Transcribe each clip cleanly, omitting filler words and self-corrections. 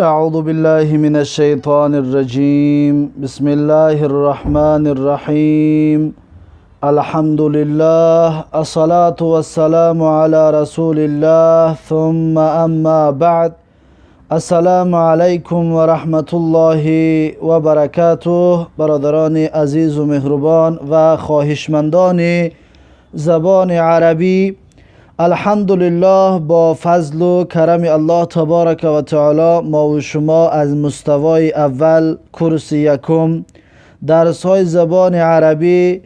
أعوذ بالله من الشيطان الرجيم. بسم الله الرحمن الرحيم. الحمد لله، الصلاة والسلام على رسول الله، ثم أما بعد. السلام علیکم و رحمت الله و برکاته. برادران عزیز و مهربان و خواهشمندان زبان عربی، الحمدلله با فضل و کرم الله تبارک و تعالی ما و شما از مستوای اول کورس یکم درس های زبان عربی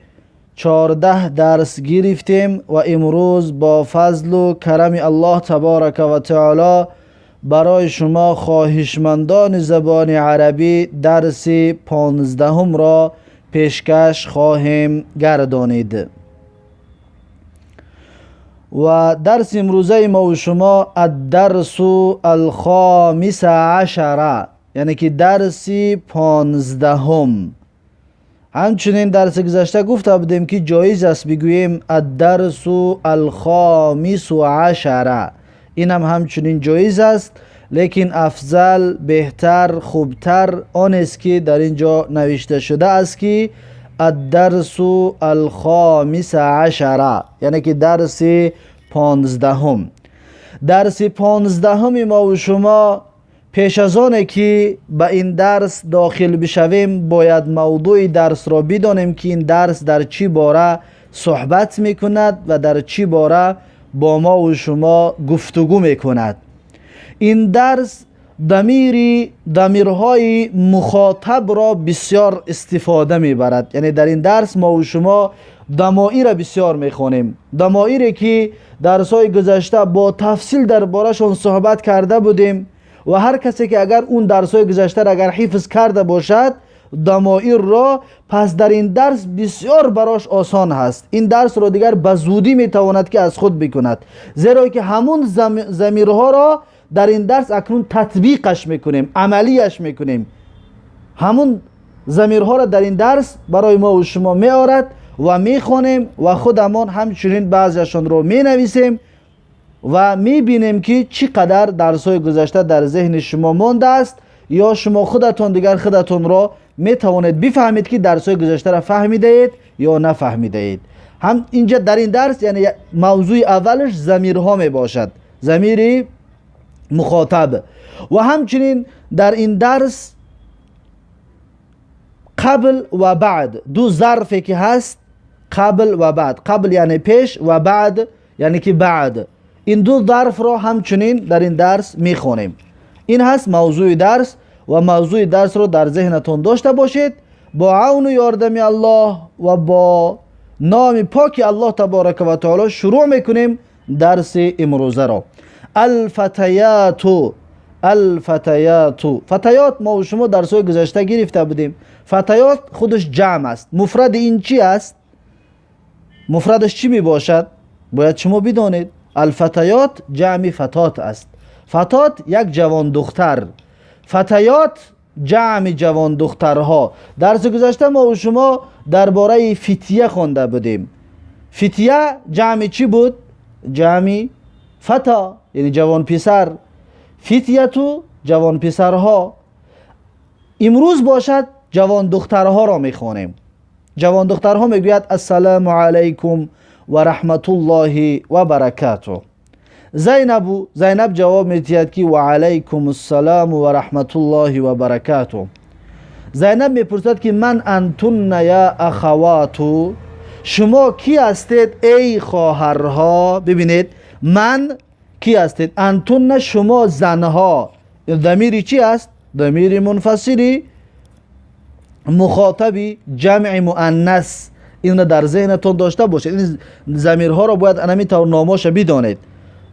14 درس گرفتیم و امروز با فضل و کرم الله تبارک و تعالی برای شما خواهشمندان زبان عربی درس 15 را پیشکش خواهیم گردانید. و درس امروزه ما و شما الدرس الخامس عشر، یعنی که درس 15. همچنین درس گذشته گفته بودیم که جایز است بگوییم الدرس الخامس عشر، این هم همچنین جایز است، لیکن افضل، بهتر، خوبتر آن است که در اینجا نوشته شده است که الدرس الخامس عشر، یعنی که درس 15. درس 15 ما و شما پیش از آن که به این درس داخل بشویم باید موضوع درس را بدانیم که این درس در چی باره صحبت میکند و در چی باره با ما و شما گفتگو میکند. این درس ضمیرهای مخاطب را بسیار استفاده میبرد، یعنی در این درس ما و شما ضمایر را بسیار میخوانیم، ضمایری که درس‌های گذشته با تفصیل درباره‌شان صحبت کرده بودیم و هر کسی که اگر اون درس‌های گذشته را اگر حفظ کرده باشد ضمایر را، پس در این درس بسیار براش آسان هست. این درس را دیگر به زودی میتواند که از خود بکند، زیرا که همون ضمیرها را در این درس اکنون تطبیقش میکنیم، عملیش میکنیم. همون ضمیرها را در این درس برای ما و شما میآورد و میخوانیم و خودمان همچنین بعضیشان رو مینویسیم و میبینیم که چقدر درس‌های گذشته در ذهن شما مانده است، یا شما خودتان دیگر خودتان را میتوانید بفهمید که درس‌های گذشته را فهمیده اید یا نفهمیده اید. هم اینجا در این درس، یعنی موضوع اولش ضمیرها میباشد، ضمیر مخاطب. و همچنین در این درس قبل و بعد، دو ظرفی که هست، قبل و بعد، قبل یعنی پیش و بعد یعنی که بعد، این دو ظرف را همچنین در این درس میخوانیم. این هست موضوع درس و موضوع درس رو در ذهنتون داشته باشید. با عون و یاردم الله و با نام پاک الله تبارک و تعالی شروع میکنیم درس امروزه را. الفتیات، الفتیات، فتیات ما و شما درس‌های گذشته گرفته بودیم. فتیات خودش جمع است، مفرد این چی است؟ مفردش چی می باشد؟ باید شما بدانید. الفتیات جمع فتات است. فتات یک جوان دختر، فتیات جمع جوان دخترها. درس گذشته ما و شما درباره فتیه خوانده بودیم. فتیه جمع چی بود؟ جمع فتا، یعنی جوان پسر. فتیتو جوان پسرها. امروز باشد جوان دخترها را میخوانیم. جوان دخترها میگوید السلام علیکم و رحمت الله و برکاته. زینب جواب میدهد که و علیکم السلام و رحمت الله و برکاته. زینب میپرسد که من انتن یا اخواتو، شما کی هستید ای خواهرها؟ ببینید، من کی هستید؟ انتن شما زنها. ضمیر چی است؟ ضمیر منفصلی مخاطبی جمع مؤنث. این را در ذهنتون داشته باشید، این ضمیرها را باید انمی طور ناماش بدانید.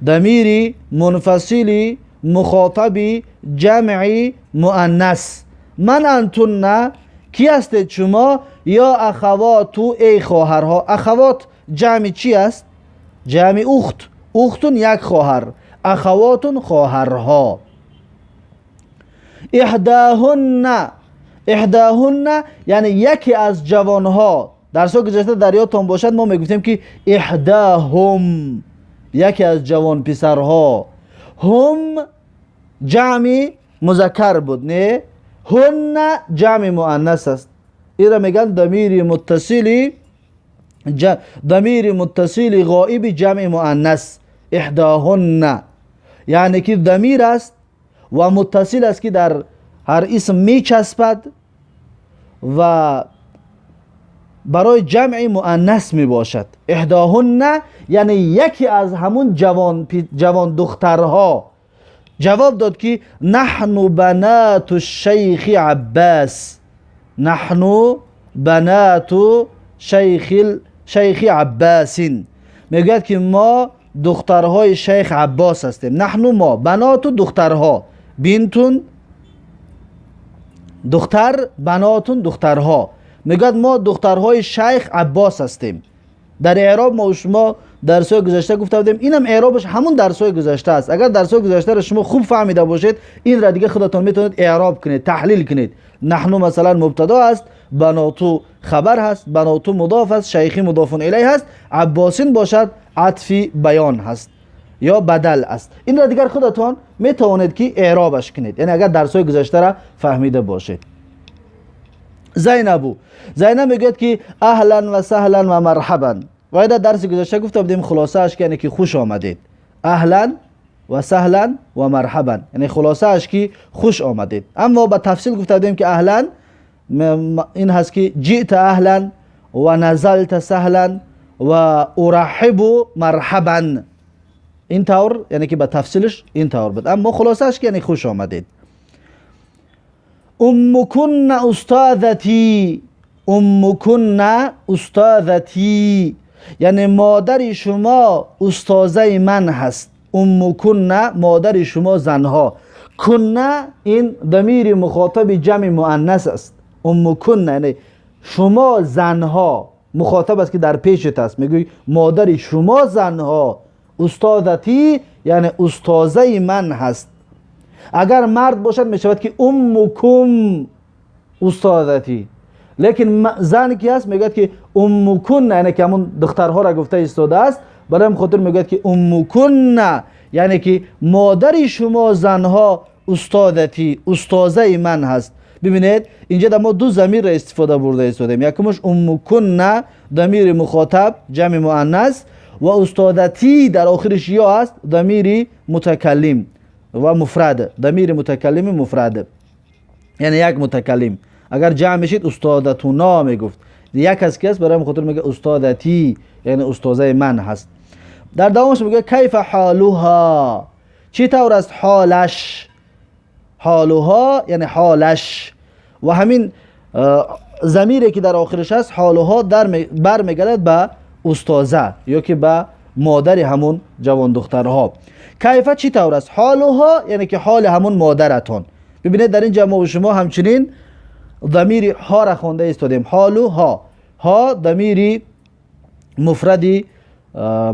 ضمیر منفصلی مخاطبی جمع مؤنث. من انتن کی هستید شما؟ یا اخواتو ای خواهرها. اخوات جمع چی است؟ جمع اخت. اختون یک خواهر، اخواتون خواهرها. احداهن، احداهن یعنی یکی از جوانها. درس گذشته در یادتان باشد ما میگفتیم که احداهم یکی از جوان پسرها، هم جمع مذکر بود، نه؟ هن جمع مؤنث است. این را میگن ضمیر متصلی، ضمیر متصل غائب جمع مؤنث. احداهن یعنی که ضمیر است و متصل است که در هر اسم میچسبد و برای جمع مؤنث می باشد. احداهن یعنی یکی از همون جوان دخترها. جواب داد که نحن بنات الشیخ عباس، نحن بنات شیخ عباس. میگوید که ما دخترهای شیخ عباس هستیم. نحن ما، بنات دخترها، بینتون دختر، بناتون دخترها. میگوید ما دخترهای شیخ عباس هستیم. در اعراب ما و شما درس‌های گذشته گفته بودیم، اینم اعرابش همون درس‌های گذشته است. اگر درس‌های گذشته را شما خوب فهمیده باشید، این را دیگه خودتان میتونید اعراب کنید، تحلیل کنید. نحن مثلا مبتدا است، بناتو خبر هست، بناتو مضاف است، شیخی مضاف الیه هست، عباسین باشد عطفی بیان هست یا بدل است. این را دیگر خودتان میتوانید که اعرابش کنید، یعنی اگر درس‌های گذشته را فهمیده باشید. زینبو، زینب میگوید که اهلا و سهلا و مرحبا. و در درس گذشته گفته بودیم خلاصه اش که یعنی که خوش آمدید. اهلا و سهلا و مرحبا یعنی خلاصه اش که خوش آمدید. اما با تفصیل گفته بودیم که اهلا این هست که جئت اهلا و نزلت سهلا و ارحب مرحبا. این طور یعنی که با تفصیلش این طور بود، اما خلاصه اش که یعنی خوش آمدید. امکن استاذتی، امکن استاذتی یعنی مادر شما استاذه من هست. امکن مادر شما زنها. کن این ضمیر مخاطب جمع مؤنث است. امکن یعنی شما زنها، مخاطب است که در پیشت است، میگوی مادر شما زنها. استاذتی یعنی استاذه من هست. اگر مرد باشد میشود که امکم استاذتی، لیکن زن کی هست میگوید که امکن، یعنی که همون دخترها را گفته ایستاده است، برای خاطر میگوید که امکن یعنی که مادر شما زنها استاذتی، استاذه من هست. ببینید اینجا در ما دو ضمیر را استفاده برده ایستادیم، یکمش امکن ضمیر مخاطب جمع مؤنث و استاذتی در آخرش یا است ضمیر متکلم و مفرد، ضمیر متکلم مفرد یعنی یک متکلم. اگر جمع میشید استادتونا میگفت، یک از کس برای خاطر میگه استادتی یعنی استاذه من هست. در دوامش میگه کیف حالها، چی طور است حالش. حالها یعنی حالش، و همین ضمیری که در آخرش هست حالها در برمیگردد به استاذه یا که به مادر همون جوان دخترها. کیف چی طور است حالها یعنی که حال همون مادرتان. ببینید در اینجا ما و شما همچنین ضمیر ها را خوانده ایستادیم. حالها، ها ضمیر مفردی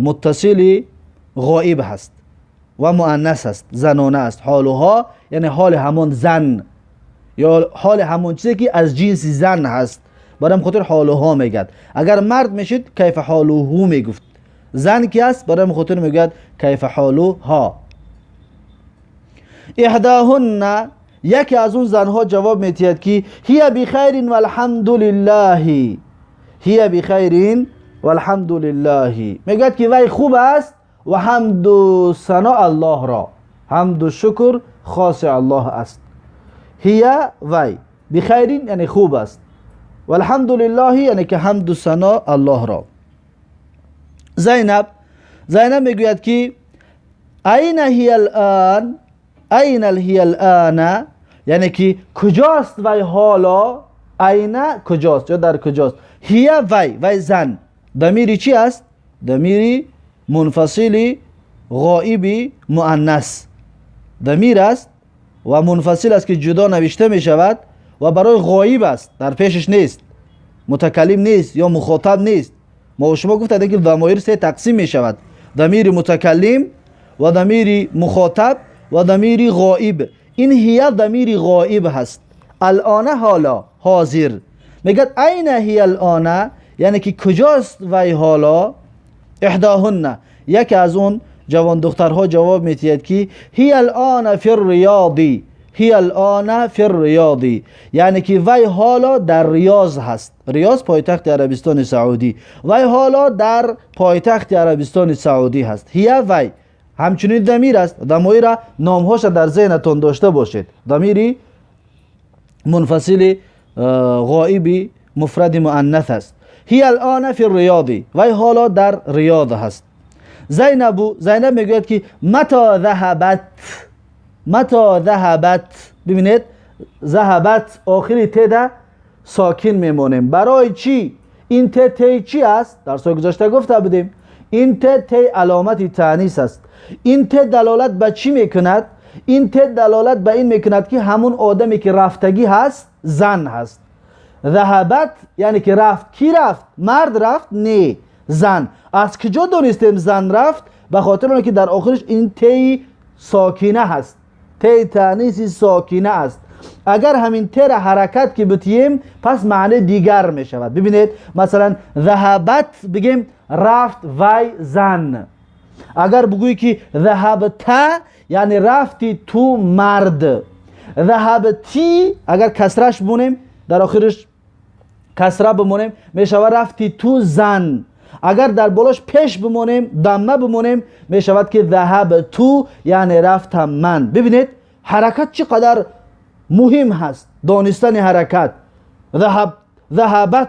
متصل غائب هست و مؤنث است، زنانه است. حالها یعنی حال همون زن یا حال همون چیزی که از جنس زن هست، برای خاطر حالها میگد. اگر مرد میشد کیف حالوه میگفت، زن کی است برای خاطر میگد کیف حالوها. احداهن یکی از اون زنها جواب میتید که هی بخیر والحمد لله، هی بخیر والحمد لله، میگد که وی خوب است و حمد و ثنا الله را، حمد و شکر خاص الله است. هی وی بخیر یعنی خوب است، والحمد لله یعنی که حمد و ثنا الله را. زینب، زینب میگوید که این هی الان، این هی الان یعنی که کجاست وی حالا. این کجاست یا در کجاست. هی وی، وی زن، ضمیری چی است؟ ضمیری منفصل غائب مؤنث، ضمیر است و منفصل است که جدا نوشته می شود و برای غایب است، در پیشش نیست، متکلم نیست یا مخاطب نیست. ما و شما گفتیم که ضمایر سه تقسیم می شود: ضمیر متکلم و ضمیر مخاطب و ضمیر غایب. این هی ضمیر غایب هست. الان حالا، حاضر. میگه این هی الان یعنی که کجاست وی حالا. احداهن یکی از اون جوان دخترها جواب میتید که هی الان فی الریاض، هي الآن في الرياض، یعنی که وی حالا در ریاض هست. ریاض پایتخت عربستان سعودی. وی حالا در پایتخت عربستان سعودی هست. هي وی همچنین ضمیر است. ضمایر را نامهاش در ذهنتان داشته باشید. ضمیری منفصل غائبی مفرد مؤنث است. هي الآن في الرياض، وی حالا در ریاض هست. زینب، زینب میگوید که متى ذهبت، متى ذهبت. ببینید ذهبت آخری ت ده ساکن میمونیم. برای چی؟ این ت تی چی است؟ در سال گذشته گفته بودیم این ت تی علامت تانیث است. این ت دلالت به چی میکند؟ این ت دلالت به این میکند که همون آدمی که رفتگی هست زن هست. ذهبت یعنی که رفت. کی رفت؟ مرد رفت؟ نه، زن. از کجا دانستیم زن رفت؟ به خاطر اون که در آخرش این تی ساکینه هست، تی تانیث ساکینه است. اگر همین ت را حرکت که بتیم پس معنی دیگر می شود. ببینید مثلا ذهبت بگیم رفت وی زن. اگر بگویی که ذهبت یعنی رفتی تو مرد. ذهبتی اگر کسرش بونیم در آخرش کسره بمونیم می شود رفتی تو زن. اگر در بالاش پیش بمونیم دمه بمونیم می شود که ذهب تو یعنی رفتم من. ببینید حرکت چقدر مهم هست، دانستن حرکت. ذهب، ذهبت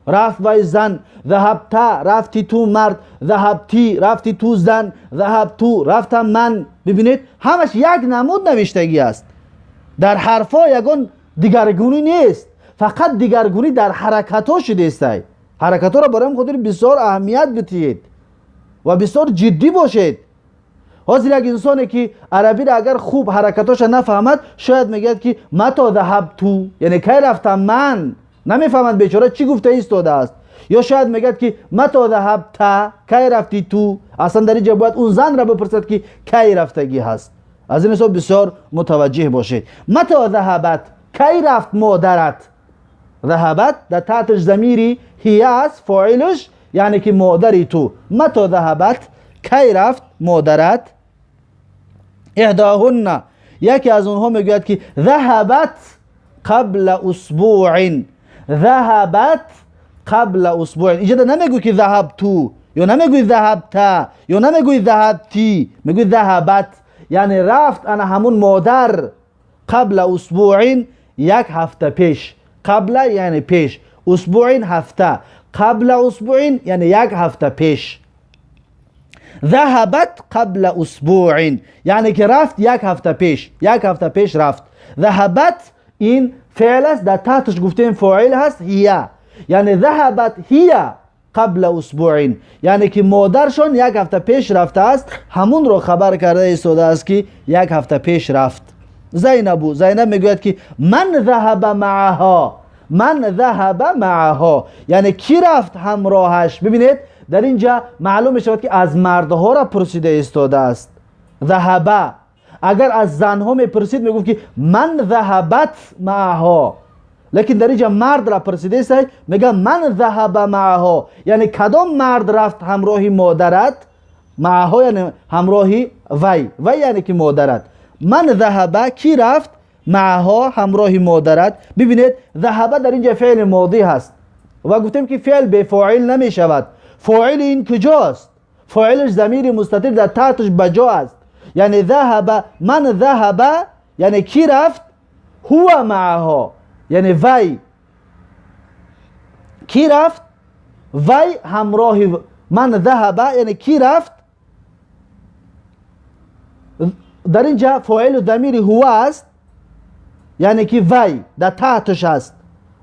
رفت وی زن، ذهبت رفتی تو مرد، ذهبتی رفتی تو زن، ذهب تو رفتم من. ببینید همش یک نمود نوشتگی است. در حرفا یگان دیگرگونی نیست، فقط دیگرگونی در حرکت ها شده است. حرکت ها را برای خاطر بسیار اهمیت بدهید و بسیار جدی باشید. حاضر یک انسانی که عربی را اگر خوب حرکتاش نفهمد شاید میگه که متا ذهب تو، یعنی کی رفتم من. نمیفهمد بیچاره چی گفته ایستاده است. یا شاید میگه که متا ذهب تا، کی رفتی تو. اصلا در اینجا باید اون زن را بپرسد که کی رفتگی هست. از این حساب بسیار متوجه باشید. متا ذهبت، کی رفت مادرت. ذهبت در تحتش ضمیری هی است، فاعلش یعنی که مادری تو. متا ذهبت، کی رفت مادرت. احداهن، یکی از اونها میگوید که ذهبت قبل اسبوع. ذهبت قبل اسبوع. اینجا نمیگوی که ذهب تو یا نمیگوی ذهبت یا نمیگوی ذهبتی، میگوی ذهبت یعنی رفت انا همون مادر. قبل اسبوع یک هفته پیش. قبل یعنی پیش، اسبوع هفته، قبل اسبوع یعنی یک هفته پیش. ذهبت قبل اسبوع یعنی که رفت یک هفته پیش، یک هفته پیش رفت. ذهبت این فعل است، در تحتش گفتیم فاعل هست هي، یعنی ذهبت هي قبل اسبوع یعنی که مادرشان یک هفته پیش رفته است. همون رو خبر کرده ایستاده است که یک هفته پیش رفت. زینب، زینب میگوید که من ذهب معها، من ذهب معها یعنی کی رفت همراهش. ببینید در اینجا معلوم میشود که از مردها را پرسیده ایستاده است. ذهب. اگر از زنها میپرسید میگفت که من ذهبت معها، لیکن در اینجا مرد را پرسیده است، میگه من ذهب معها یعنی کدام مرد رفت همراهی مادرت. معها یعنی همراهی وی، وی یعنی که مادرت. من ذهب کی رفت، معها همراهی مادرت. ببینید ذهب در اینجا فعل ماضی هست و گفتیم که فعل به فاعل نمی شود. فاعل این کجاست؟ فاعلش ضمیر مستتر در تحتش بجا است. یعنی ذهب، من ذهب یعنی کی رفت، هو معها یعنی وی. کی رفت؟ وی همراه. من ذهب یعنی کی رفت. در اینجا فاعل ضمیر هو است یعنی که وی در تحتش است،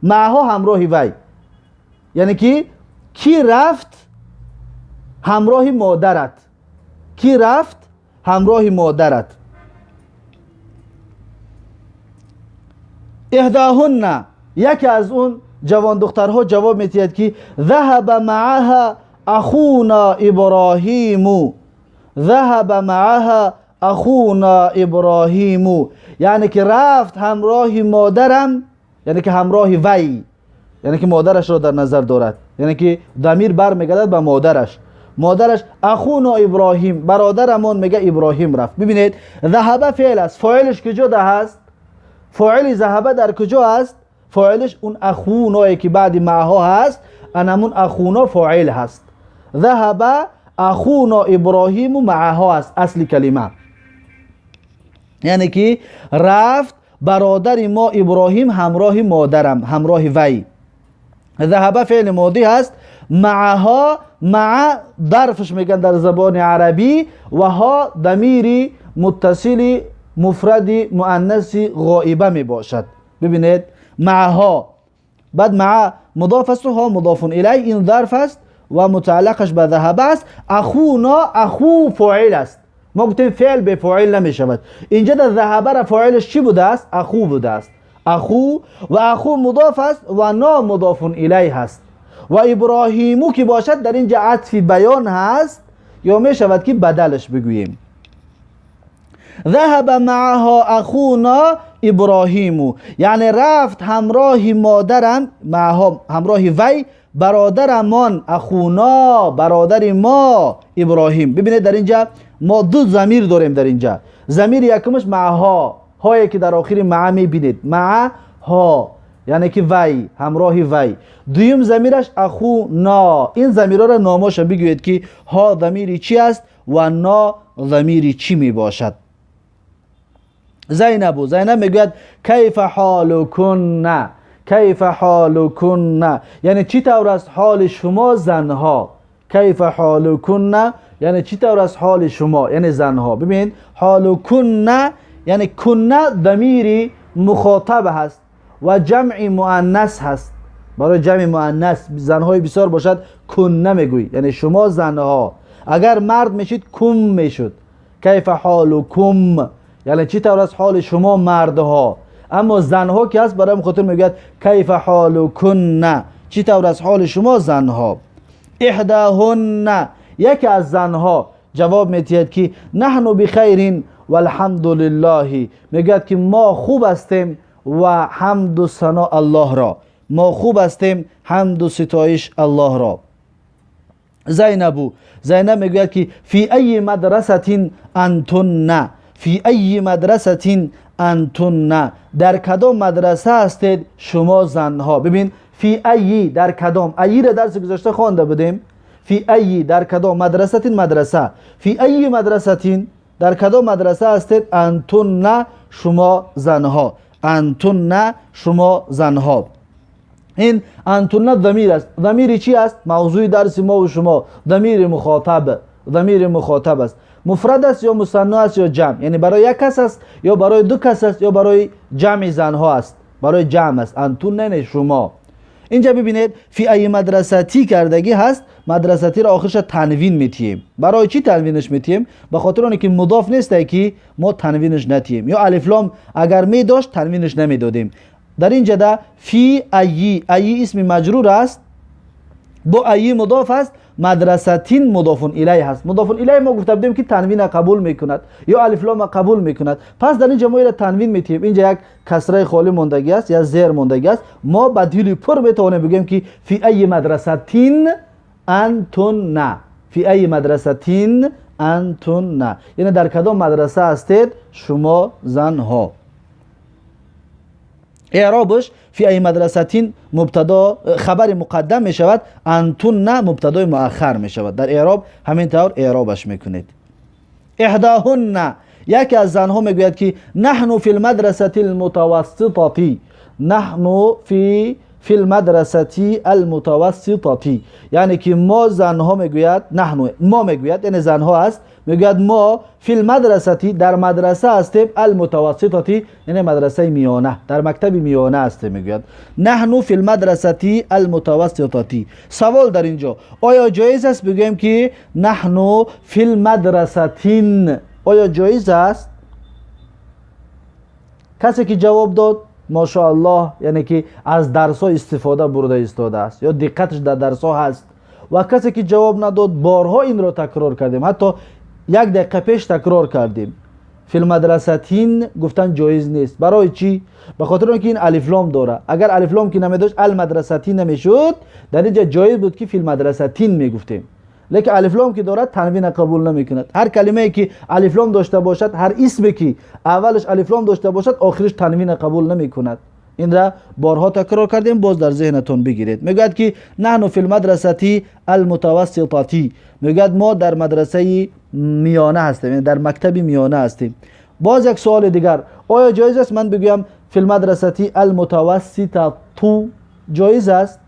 معها همراه وی، یعنی که کی رفت همراه مادرت، کی رفت همراه مادرت. احداهن، یکی از اون جوان دخترها جواب میدهد که ذهب معها اخونا ابراهیم. ذهب معها اخونا ابراهیم یعنی که رفت همراه مادرم، یعنی که همراه وی، یعنی که مادرش را در نظر دارد، یعنی که ضمیر برمیگردد به مادرش. مادرش اخونا ابراهیم، برادرمون میگه ابراهیم رفت. ببینید ذهب فعل است، فاعلش کجا ده هست؟ فاعل ذهب در کجا است؟ فاعلش اون اخونا که بعد معها هست، انمون اخونا فاعل هست. ذهب اخونا ابراهیم معها است اصل کلمه، یعنی که رفت برادر ما ابراهیم همراه مادرم، همراه وی. ذهب فعل ماضی هست، معها مع ظرفش میگن در زبان عربی، و ها ضمیر متصل مفرد مؤنث غائبه می باشد. ببینید معها، بعد مع مضاف است و ها مضاف الیه، این ظرف است و متعلقش به ذهب است. اخونا، اخو فاعل است. ما گفتیم فعل به فاعل نمی شود. اینجا در ذهب را فاعلش چی بوده است؟ اخو بوده است. اخو و اخو مضاف است و نا مضاف الیه هست. و ابراهیمو که باشد در اینجا عطف بیان هست، یا می شود که بدلش بگوییم. ذهب معها اخونا ابراهیمو، یعنی رفت همراه مادرم، معها همراه وی، برادرمان، اخونا برادر ما ابراهیم. ببینید در اینجا ما دو ضمیر داریم. در اینجا ضمیر یکمش معها، هایی که در آخر مع میبینید، مع ها یعنی که وی، همراه وی. دویم ضمیرش اخونا. این ضمیرها را ناماش بگویید که ها ضمیر چی است و نا ضمیر چی می باشد. زینب، زینب میگوید کیف حالکن، کیف حالکن، یعنی چی طور است حال شما زنها. کیف حالکن یعنی چی طور است حال شما، یعنی زنها. ببین حالکن یعنی کن ضمیر مخاطب هست و جمع مؤنث هست. برای جمع مؤنث زنهای بسیار باشد کن نمیگویی، یعنی شما زنها. اگر مرد میشید کم میشد. کیف حالکم یعنی چی طور است حال شما مردها. اما زنها که هست برای خاطر میگوید کیف حالکن، چی طور است حال شما زنها. احداهن، یکی از زنها جواب میدهد که نحن بخیر والحمد لله، میگوید که ما خوب هستیم و حمد و ثنا الله را، ما خوب هستیم حمد و ستایش الله را. زینب، زینب میگوید که فی ای مدرسه انتن، فی ای مدرسه انتن، در کدام مدرسه هستید شما زنها. ببین فی ای در کدام، ای را درس گذشته خوانده بودیم. فی ای در کدام، مدرسه مدرسه، فی ای مدرسه در کدام مدرسه هستید، انتن شما زنها، انتن شما زنها. این انتن ضمیر است. ضمیر چی است؟ موضوع درس ما و شما ضمیر مخاطب، ضمیر مخاطب است. مفرد است یا مثنا است یا جمع، یعنی برای یک کس است یا برای دو کس است یا برای جمع زنها است، برای جمع است. انتن نه شما. اینجا ببینید فی ای مدرستی کردگی هست، مدرستی را آخرش تنوین میتیم. برای چی تنوینش میتیم؟ به خاطر اون که مضاف نیست که ما تنوینش نتیم، یا الف لام اگر می داشت تنوینش نمیدادیم. در اینجا ده فی ای، ای اسم مجرور است، با ای مضاف است، مدرستین مضاف الیه هست. مضاف الیه ما گفته بودیم که تنوین قبول میکند یا الف لام قبول میکند. پس در اینجا ما را تنوین میتیم. اینجا یک کسره خالی ماندگی است یا زیر ماندگی است. ما با دل پر میتوانیم بگیم که فی ای مدرستین انتن، فی ای مدرستین انتن، یعنی در کدام مدرسه هستید شما زنها. اعرابش فی ای مدرستین مبتدا خبر مقدم می شود، انتن مبتدای مؤخر می شود. در اعراب همین طور اعرابش میکنید. احداهن، یکی از زنها میگوید که نحن فی المدرسه المتوسطه، نحن فی المدرسه المتوسطه، یعنی که ما زنها میگوید، نحن ما میگوید، یعنی زنها است، میگوید ما فی المدرسه در مدرسه هستیم، المتوسطه یعنی مدرسه میانه، در مکتب میانه هستیم. میگوید نحن فی المدرسه المتوسطه. سوال در اینجا آیا جایز است بگوییم که نحن فی المدرسه؟ آیا جایز است؟ کسی که جواب داد ماشاءالله، یعنی که از درس ها استفاده برده ایستاده است یا دقتش در درس ها هست. و کسی که جواب نداد، بارها این را تکرار کردیم، حتی یک دقیقه پیش تکرار کردیم، فی المدرستین گفتن جایز نیست. برای چی؟ به خاطر اینکه این الف لام داره. اگر الف لام که نمیداشت المدرستین نمیشد، در اینجا جایز بود که فی المدرستین میگفتیم. лекин алиф лом ки дорад танвин қабул намекунад. Ҳар калимае ки алиф лом дошта бошад, ҳар исме ки аввалаш алиф лом дошта бошад, охираш танвин қабул намекунад. Инра борҳо такрор кардем, боз дар зеҳнатон бигиред. Мегӯяд ки наҳну фил мадрасати алмутавасситати, мегӯяд мо дар мадрасаи миёна ҳастем, яъне дар мактаби миёна ҳастем. Боз як суоли дигар, оё ҷоиз аст ман бигӯям фил мадрасати алмутавасситату ҷоиз аст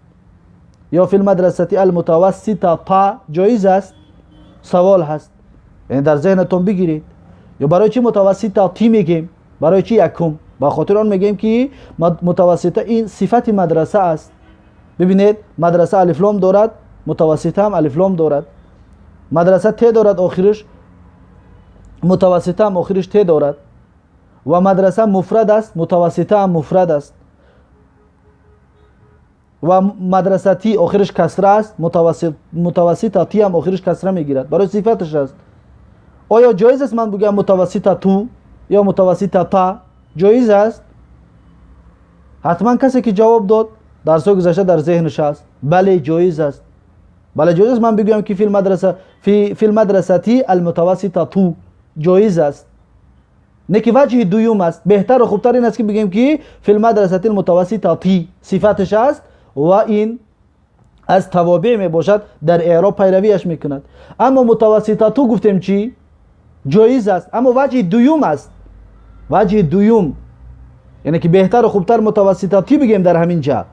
ё фил мадрасати алмутавасситата ҷоиз аст? Савол ҳаст, яъне дар зеҳнатон бигиред. Ё барои чӣ мутавасситати мегӯем? Барои чӣ якум? Ба хотир он мегӯем ки мутавассита ин сифати мадраса аст. Бибинед, мадраса алифлом дорад, мутавассита ҳам алифлом дорад. Мадраса те дорад охириш, мутавассита ҳам охириш те дорад. Ва мадраса муфрад аст, мутавассита ҳам муфрад аст. Ва мадрасати охириш касра аст, мутавасситати ҳам охириш касра мегирад, барои сифаташ аст. Оё ҷоиз аст ман бигӯям мутавасситату ё мутавасситата? Ҷоиз аст? Ҳатман касе ки ҷавоб дод дарсҳои гузашта дар зеҳнаш аст. Бале, ҷоиз аст. Бале, ҷоиз аст ман бигӯям ки фил мадрасати алмутавасситату ҷоиз аст. Не ки ваҷҳи дуюм аст. Беҳтару хубтар ин аст ки бигӯем ки фил мадрасати алмутавасситати сифаташ аст ва ин аз тавобеъ мебошад, дар эъроб пайравиаш мекунад. Аммо мутавасситату гуфтем чӣ? Ҷоиз аст, аммо ваҷҳи дуюм аст. Ваҷҳи дуюм, яъне ки беҳтару хубтар мутавасситати бигем дар ҳамин ҷа.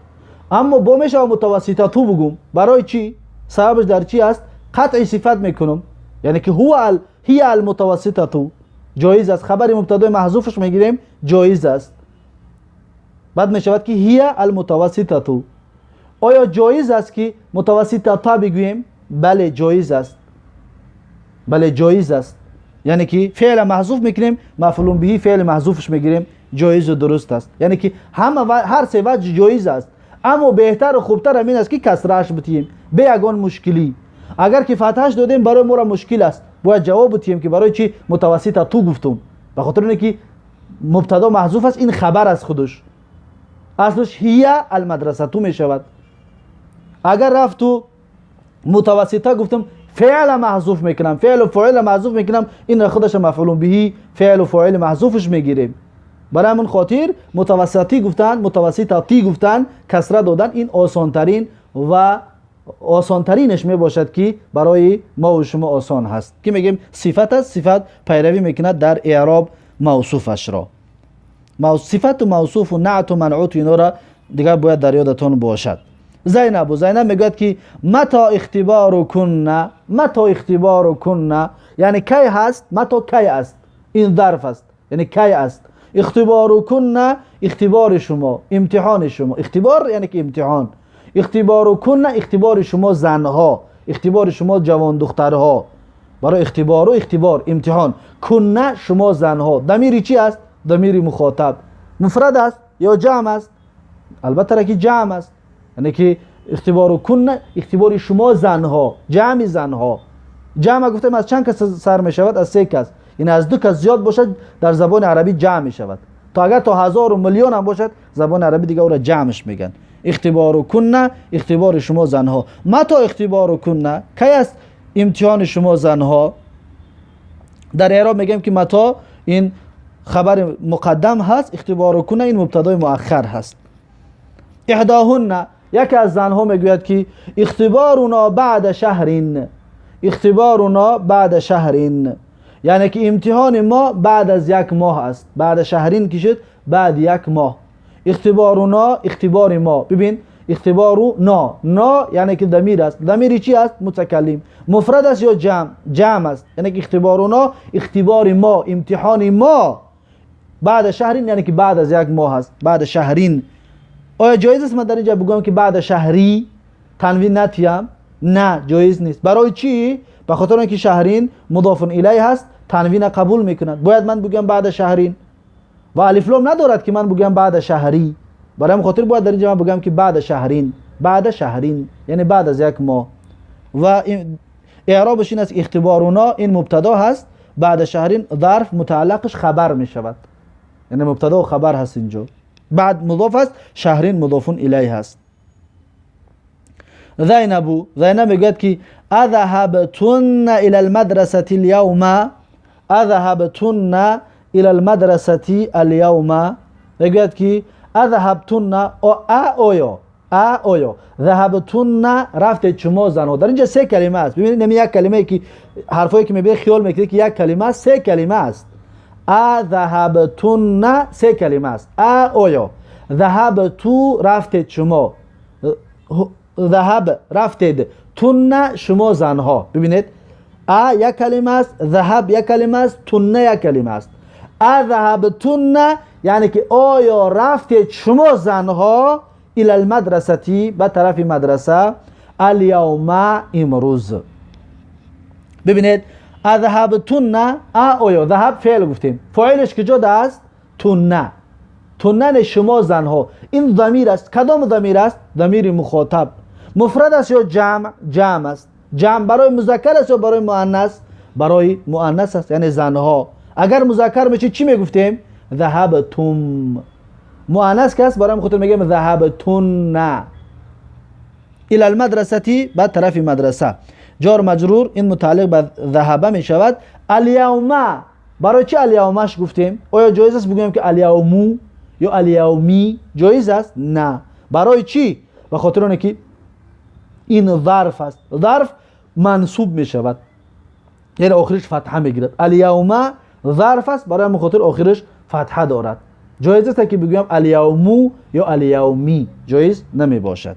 Аммо бо мешава мутавасситату бугум. Барои чӣ? Сабабаш дар чӣ аст? Қатъи сифат мекунам, яъне ки ҳува ҳия алмутавасситату ҷоиз аст. Хабари мубтадои маҳзуфаш мегирем, ҷоиз аст. Баъд мешавад ки ҳия алмутавасситату. Оё ҷоиз аст ки мутавасситата бигӯем? Бале, ҷоиз аст. Бале, ҷоиз аст. Яъне ки феъла маҳзуф мекунем, мафъулун биҳи феъли маҳзуфаш мегирем, ҷоизу дуруст аст. Яъне ки ҳар се ваҷҳ ҷоиз аст, аммо беҳтару хубтар ҳамин аст ки касрааш битиҳем бе ягон мушкилӣ. Агар ки фатҳаш додем, барои моро мушкил аст, бояд ҷавоб битиҳем ки барои чӣ мутавассита ту гуфтум. Ба хотир оне ки мубтадо маҳзуф аст, ин хабар аст, худаш аслаш ҳия алмадрасату мешавад. Агар рафту мутавассита гуфтам, феъла маҳзуф мекунам, феълу фоила маҳзуф мекунам, инро худаша мафъулун биҳи феълу фоили маҳзуфаш мегирем. Барои ҳамин хотир мутавасситати гуфтан, мутавасситати гуфтан, касра додан ин осонтарин ва осонтаринаш мебошад ки барои мо ва шумо осон ҳаст, ки мегӯем сифат аст, сифат пайравӣ мекунад дар эъроб мавсуфашро. Сифату мавсуфу наъту манъуту инора дигар бояд дар ёдатон бошад. Зайнабу Зайнаб мегӯяд ки мато ихтибору кунна, мато ихтибору кунна, яъне кай ҳаст, мато кай аст, ин зарф аст, яъне кай аст. Ихтибору кунна, ихтибори шумо, имтиҳони шумо. Ихтибор яъне ки имтиҳон. Ихтибору кунна, ихтибори шумо занҳо, ихтибори шумо ҷавондухтарҳо. Барои ихтибору ихтибор, имтиҳон. Кунна шумо занҳо. Дамири чӣ аст? Дамири мухотаб. Муфрад аст ё ҷамъ аст? Албатта ки ҷамъ аст. Яъне ки ихтибору кунна, ихтибори шумо занҳо, ҷамъи занҳо. Ҷамъ гуфтем аз чанд кас сар мешавад? Аз се кас. Ин аз ду кас зиёд бошад дар забони арабӣ ҷамъ мешавад. То агар то ҳазору миллион ҳам бошад, забони арабӣ дига ӯро ҷамъш мегӯянд. Ихтибору кунна, ихтибори шумо занҳо. Мато ихтибору кунна, кай аст имтиҳони шумо занҳо? Дар эъроб мегӯем ки мато ин хабари муқаддам ҳаст, ихтибору кунна ин мубтадои муаххар ҳаст. Иҳдоҳунна, яке аз занҳо мегӯяд ки ихтиборуно баъда шаҳрин, ихтиборуно баъда шаҳрин, яъне ки имтиҳони мо баъд аз як моҳ аст. Баъда шаҳрин ки шуд, баъд як моҳ. Ихтиборуно, ихтибори мо. Бибин, ихтибору но, но яъне ки дамир аст. Дамири чӣ аст? Мутакаллим. Муфрад аст ё ҷамъ? Ҷамъ аст. Яъне ки ихтиборуно, ихтибори мо, имтиҳони мо баъда шаҳрин, яъне ки баъд аз як моҳ аст. Баъда шаҳрин. Оё ҷоиз аст ман дар инҷа бигӯям ки баъда шаҳрӣ танвин натиям? На, ҷоиз нест. Барои чӣ? Ба хотир он ки шаҳрин мудофун илай ҳаст, танвина қабул мекунад. Бояд ман бигӯям баъда шаҳрин. Ва алифлом надорад ки ман бигӯям баъда шаҳрӣ. Барои ҳамин хотир бояд дар инҷа ман бигӯям ки баъда шаҳрин, баъда шаҳрин, яъне баъд аз як моҳ. Ва эъробаш ин аст, ихтиборуно ин мубтадо ҳаст, баъда шаҳрин зарф мутааллақаш хабар мешавад. Яъне мубтадо ва хабар ҳаст инҷо. Баъд мудоф аст, шаҳрин мудофун илай ҳаст. Зайнабу, Зайнаб мегӯяд ки أذهبتن إلى المدرسة اليوم؟ أذهبتن إلى المدرسة اليوم؟ میگوید که أذهبتن آیا آیا ذهبتن رفتید شما زنها. در اینجا سه کلمه است. ببینید نمی یک کلمه که حرفایی که میبینید خیال میکنید که یک کلمه است، سه کلمه است. أذهبتن سه کلمه است. آیا ذهبتو رفتید شما، ذهب رفتید، تن شما زنها. ببینید ا یک کلمه است، ذهب یک کلمه است، تن یک کلمه است. أذهبتن یعنی که آیا رفتید شما زنها إلى المدرسة به طرف مدرسه، اليوم امروز. ببینید أذهبتن آیا ذهب فعل گفتیم، فاعلش کجا است؟ تن. تنن شما زنها. این ضمیر است. کدام ضمیر است؟ ضمیر مخاطب. مفرد است یا جمع؟ جمع است. جمع برای مذکر است یا برای مؤنث؟ برای مؤنث است، یعنی زنها. اگر مذکر میشه چی میگفتیم؟ ذهبتم. مؤنث که است برای خاطر میگیم ذهبتن. الى المدرسه به طرف مدرسه. جار مجرور این متعلق به ذهب میشود. الیوم برای چی الیومش گفتیم؟ آیا جایز است بگوییم که الیومو یا الیومی؟ جایز است؟ نه. برای چی؟ به خاطر اون که این ظرف است. ظرف منصوب می شود، یعنی آخرش فتحه میگیرد. الیوم ظرف است، برای خاطر آخرش فتحه دارد. جایز است که بگویم الیومو یا الیومی؟ جایز نمی باشد.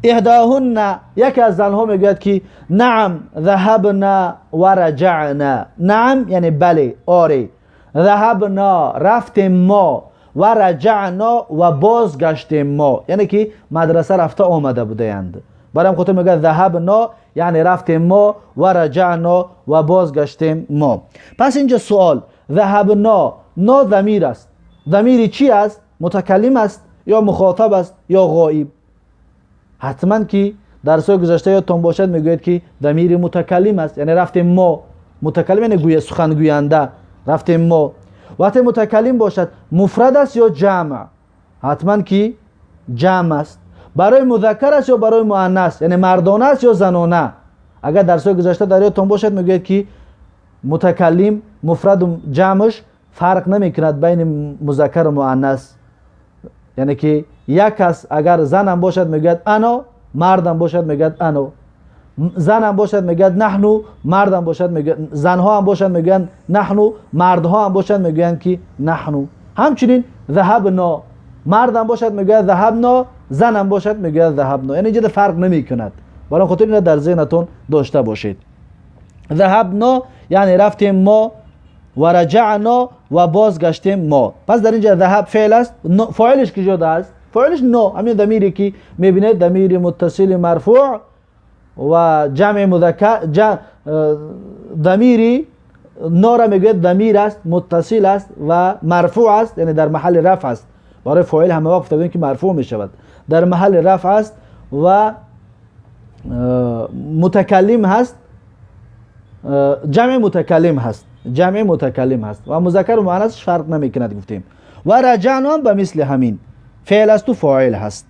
احداهن یکی از زنها میگوید که نعم ذهبنا و رجعنا. نعم یعنی بله، آره. ذهبنا رفتیم ما، و رجعنا و بازگشتیم ما، یعنی که مدرسه رفته آمده بودند. برام خاطر میگه ذهبنا یعنی رفتیم ما، و رجعنا و بازگشتیم ما. پس اینجا سوال ذهبنا، نا ضمیر است. ضمیر چی است؟ متکلم است یا مخاطب است یا غایب؟ حتما که درس‌های گذشته یادتان باشد میگوید که ضمیر متکلم است، یعنی رفتیم ما. متکلم یعنی گویا سخنگوینده، رفتیم ما. وقتی متکلم باشد مفرد است یا جمع؟ حتما که جمع است. برای مذکر است یا برای مؤنث؟ یعنی مردانه است یا زنانه؟ اگر درس‌های گذشته در یادتان باشد میگوید که متکلم مفرد و جمعش فرق نمیکند بین مذکر و مؤنث، یعنی که یک کس اگر زنم باشد میگوید انا، مردم باشد میگوید انا، زنم باشد میگوید نحنو، مردم باشد میگوید، زنها هم باشد میگویند نحنو، مردها هم باشد میگویند که نحنو. همچنین ذهبنا، مردم باشد میگوید ذهبنا، زنم باشد میگوید ذهبنا، یعنی اینجا فرق نمیکند. برای خاطر اینو در ذهنتون داشته باشید. ذهبنا یعنی رفتیم ما، و رجعنا و بازگشتیم ما. پس در اینجا ذهب فعل است، فاعلش کجا است؟ فاعلش نا، همین ضمیری که میبینید ضمیر متصل مرفوع و جمع مذکر، ضمیری نا را میگوید ضمیر است، متصل است و مرفوع است، یعنی در محل رفع است. برای فاعل همه وقت گفتیم که مرفوع میشود، در محل رفع است و متکلم هست، جمع متکلم هست، جمع متکلم هست و مذکر و مؤنث فرق نمیکند گفتیم. و رجعنا هم به مثل همین فعل است و فاعل هست.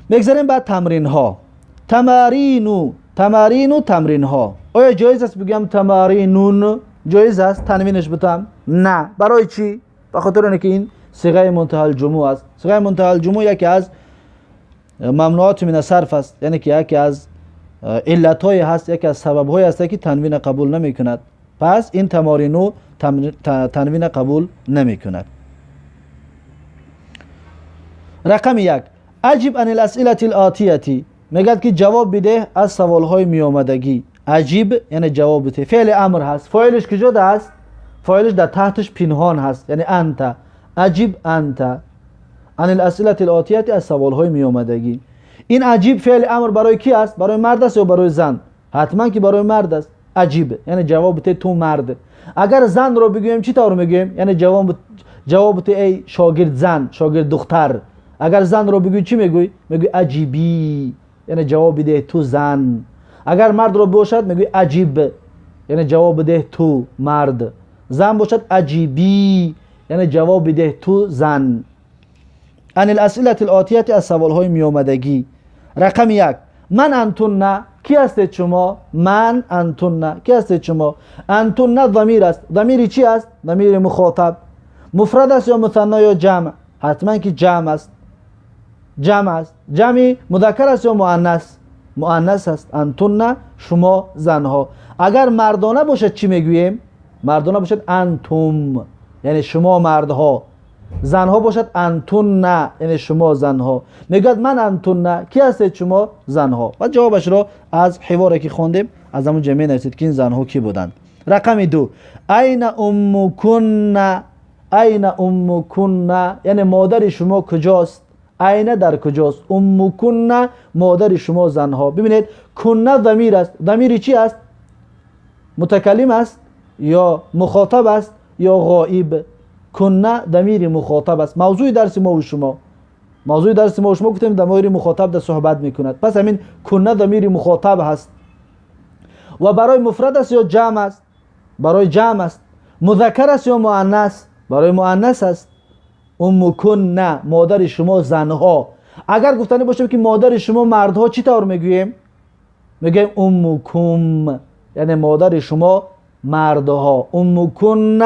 میگذاریم بعد تمرین ها. تمارینو، تمارینو تمرین ها. آیا جایز است بگم تمارینون؟ جایز است تنوینش بتم؟ نه. برای چی؟ به خاطر اینکه این صیغه منتهی الجموع است. صیغه منتهی الجموع یکی از ممنوعات من الصرف است، یعنی که یکی از علت‌های هست، یکی از سبب‌های هست که تنوین قبول نمی‌کند. پس این تمارینو تنوین قبول نمی‌کند. رقم 1، عجب عن الاسئله الآتیه، میگد که جواب بده از سوال‌های میآمدگی. عجیب یعنی جواب بده، فعل امر هست، فاعلش کجا است؟ فاعلش در تحتش پنهان هست، یعنی انت. عجیب انت عن الاسئله الآتیه، از سوال‌های میآمدگی. این عجیب فعل امر برای کی است؟ برای مرد است یا برای زن؟ حتما که برای مرد است. عجیب یعنی جواب بده تو مرد. اگر زن رو بگوییم چی طور میگوییم؟ یعنی جواب بده ای شاگرد زن، شاگرد دختر. اگر زن رو بگویی چی میگویی؟ میگویی عجیبی، یعنی جواب بده تو زن. اگر مرد رو باشد میگویی عجیب، یعنی جواب بده تو مرد. زن باشد عجیبی، یعنی جواب بده تو زن. عن الاسئله الآتیه، از سوالهای میآمدگی. Рақами 1: من انتن، کی هستید شما؟ من انتن، کی هستید شما؟ انتن ضمیر است. ضمیر چی است؟ ضمیر مخاطب. مفرد است یا مثنا یا جمع؟ حتما که جمع است. جمع است. جمعی مذکر است یا مؤنث؟ مؤنث است. انتن شما زنها. اگر مردانه باشد چی میگوییم؟ مردانه باشد انتم، یعنی شما مردها. زنها باشد انتن، یعنی شما زنها. میگوید من انتن، کی هستید شما؟ زنها. و جوابش را از حواری که خواندیم از همون جمعه نویسید که این زنها کی بودند. رقم 2: این امکن، این امکن، یعنی مادر شما کجاست؟ این در کجاست؟ امکن مادر شما زنها. ببینید کن ضمیر است. ضمیر چی است؟ متکلم است یا مخاطب است یا غائب؟ کن ضمیر مخاطب است. موضوع درس ما و شما، موضوع درس ما و شما گفتیم ضمیر مخاطب در صحبت میکند. پس همین کن ضمیر مخاطب هست و برای مفرد است یا جمع است؟ برای جمع است. مذکر است یا مؤنث؟ برای مؤنث است. امکن مادر شما زنها. اگر گفتنی باشیم که مادر شما مردها چی طور میگوییم؟ میگیم امکم، یعنی مادر شما مردها. امکن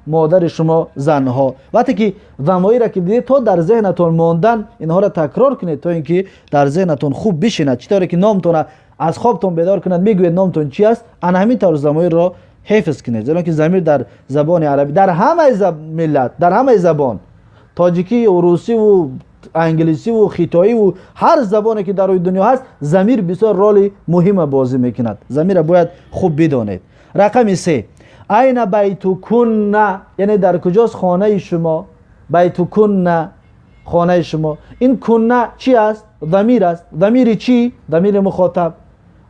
مادر شما زنها. وقتی که ضمایر را که دیدید تا در ذهنتون ماندن اینها را تکرار کنید تا اینکه در ذهنتون خوب بشیند. چطوری که نامتون از خوابتون بیدار کند میگوید نامتون چی است، ان همین طور ضمایر را حفظ کنید. زیرا که ضمیر در زبان عربی در همه ملت، در همه زبان، تاجیکی و روسی و انگلیسی و خیتایی و هر زبانی که در روی دنیا هست، ضمیر بسیار رول مهم بازی میکند. ضمیر باید خوب بدانید. رقم 3: این بیتکن، یعنی در کجاست خانه شما؟ بیتکن خانه شما. این کن چی است؟ ضمیر است. ضمیر چی؟ ضمیر مخاطب.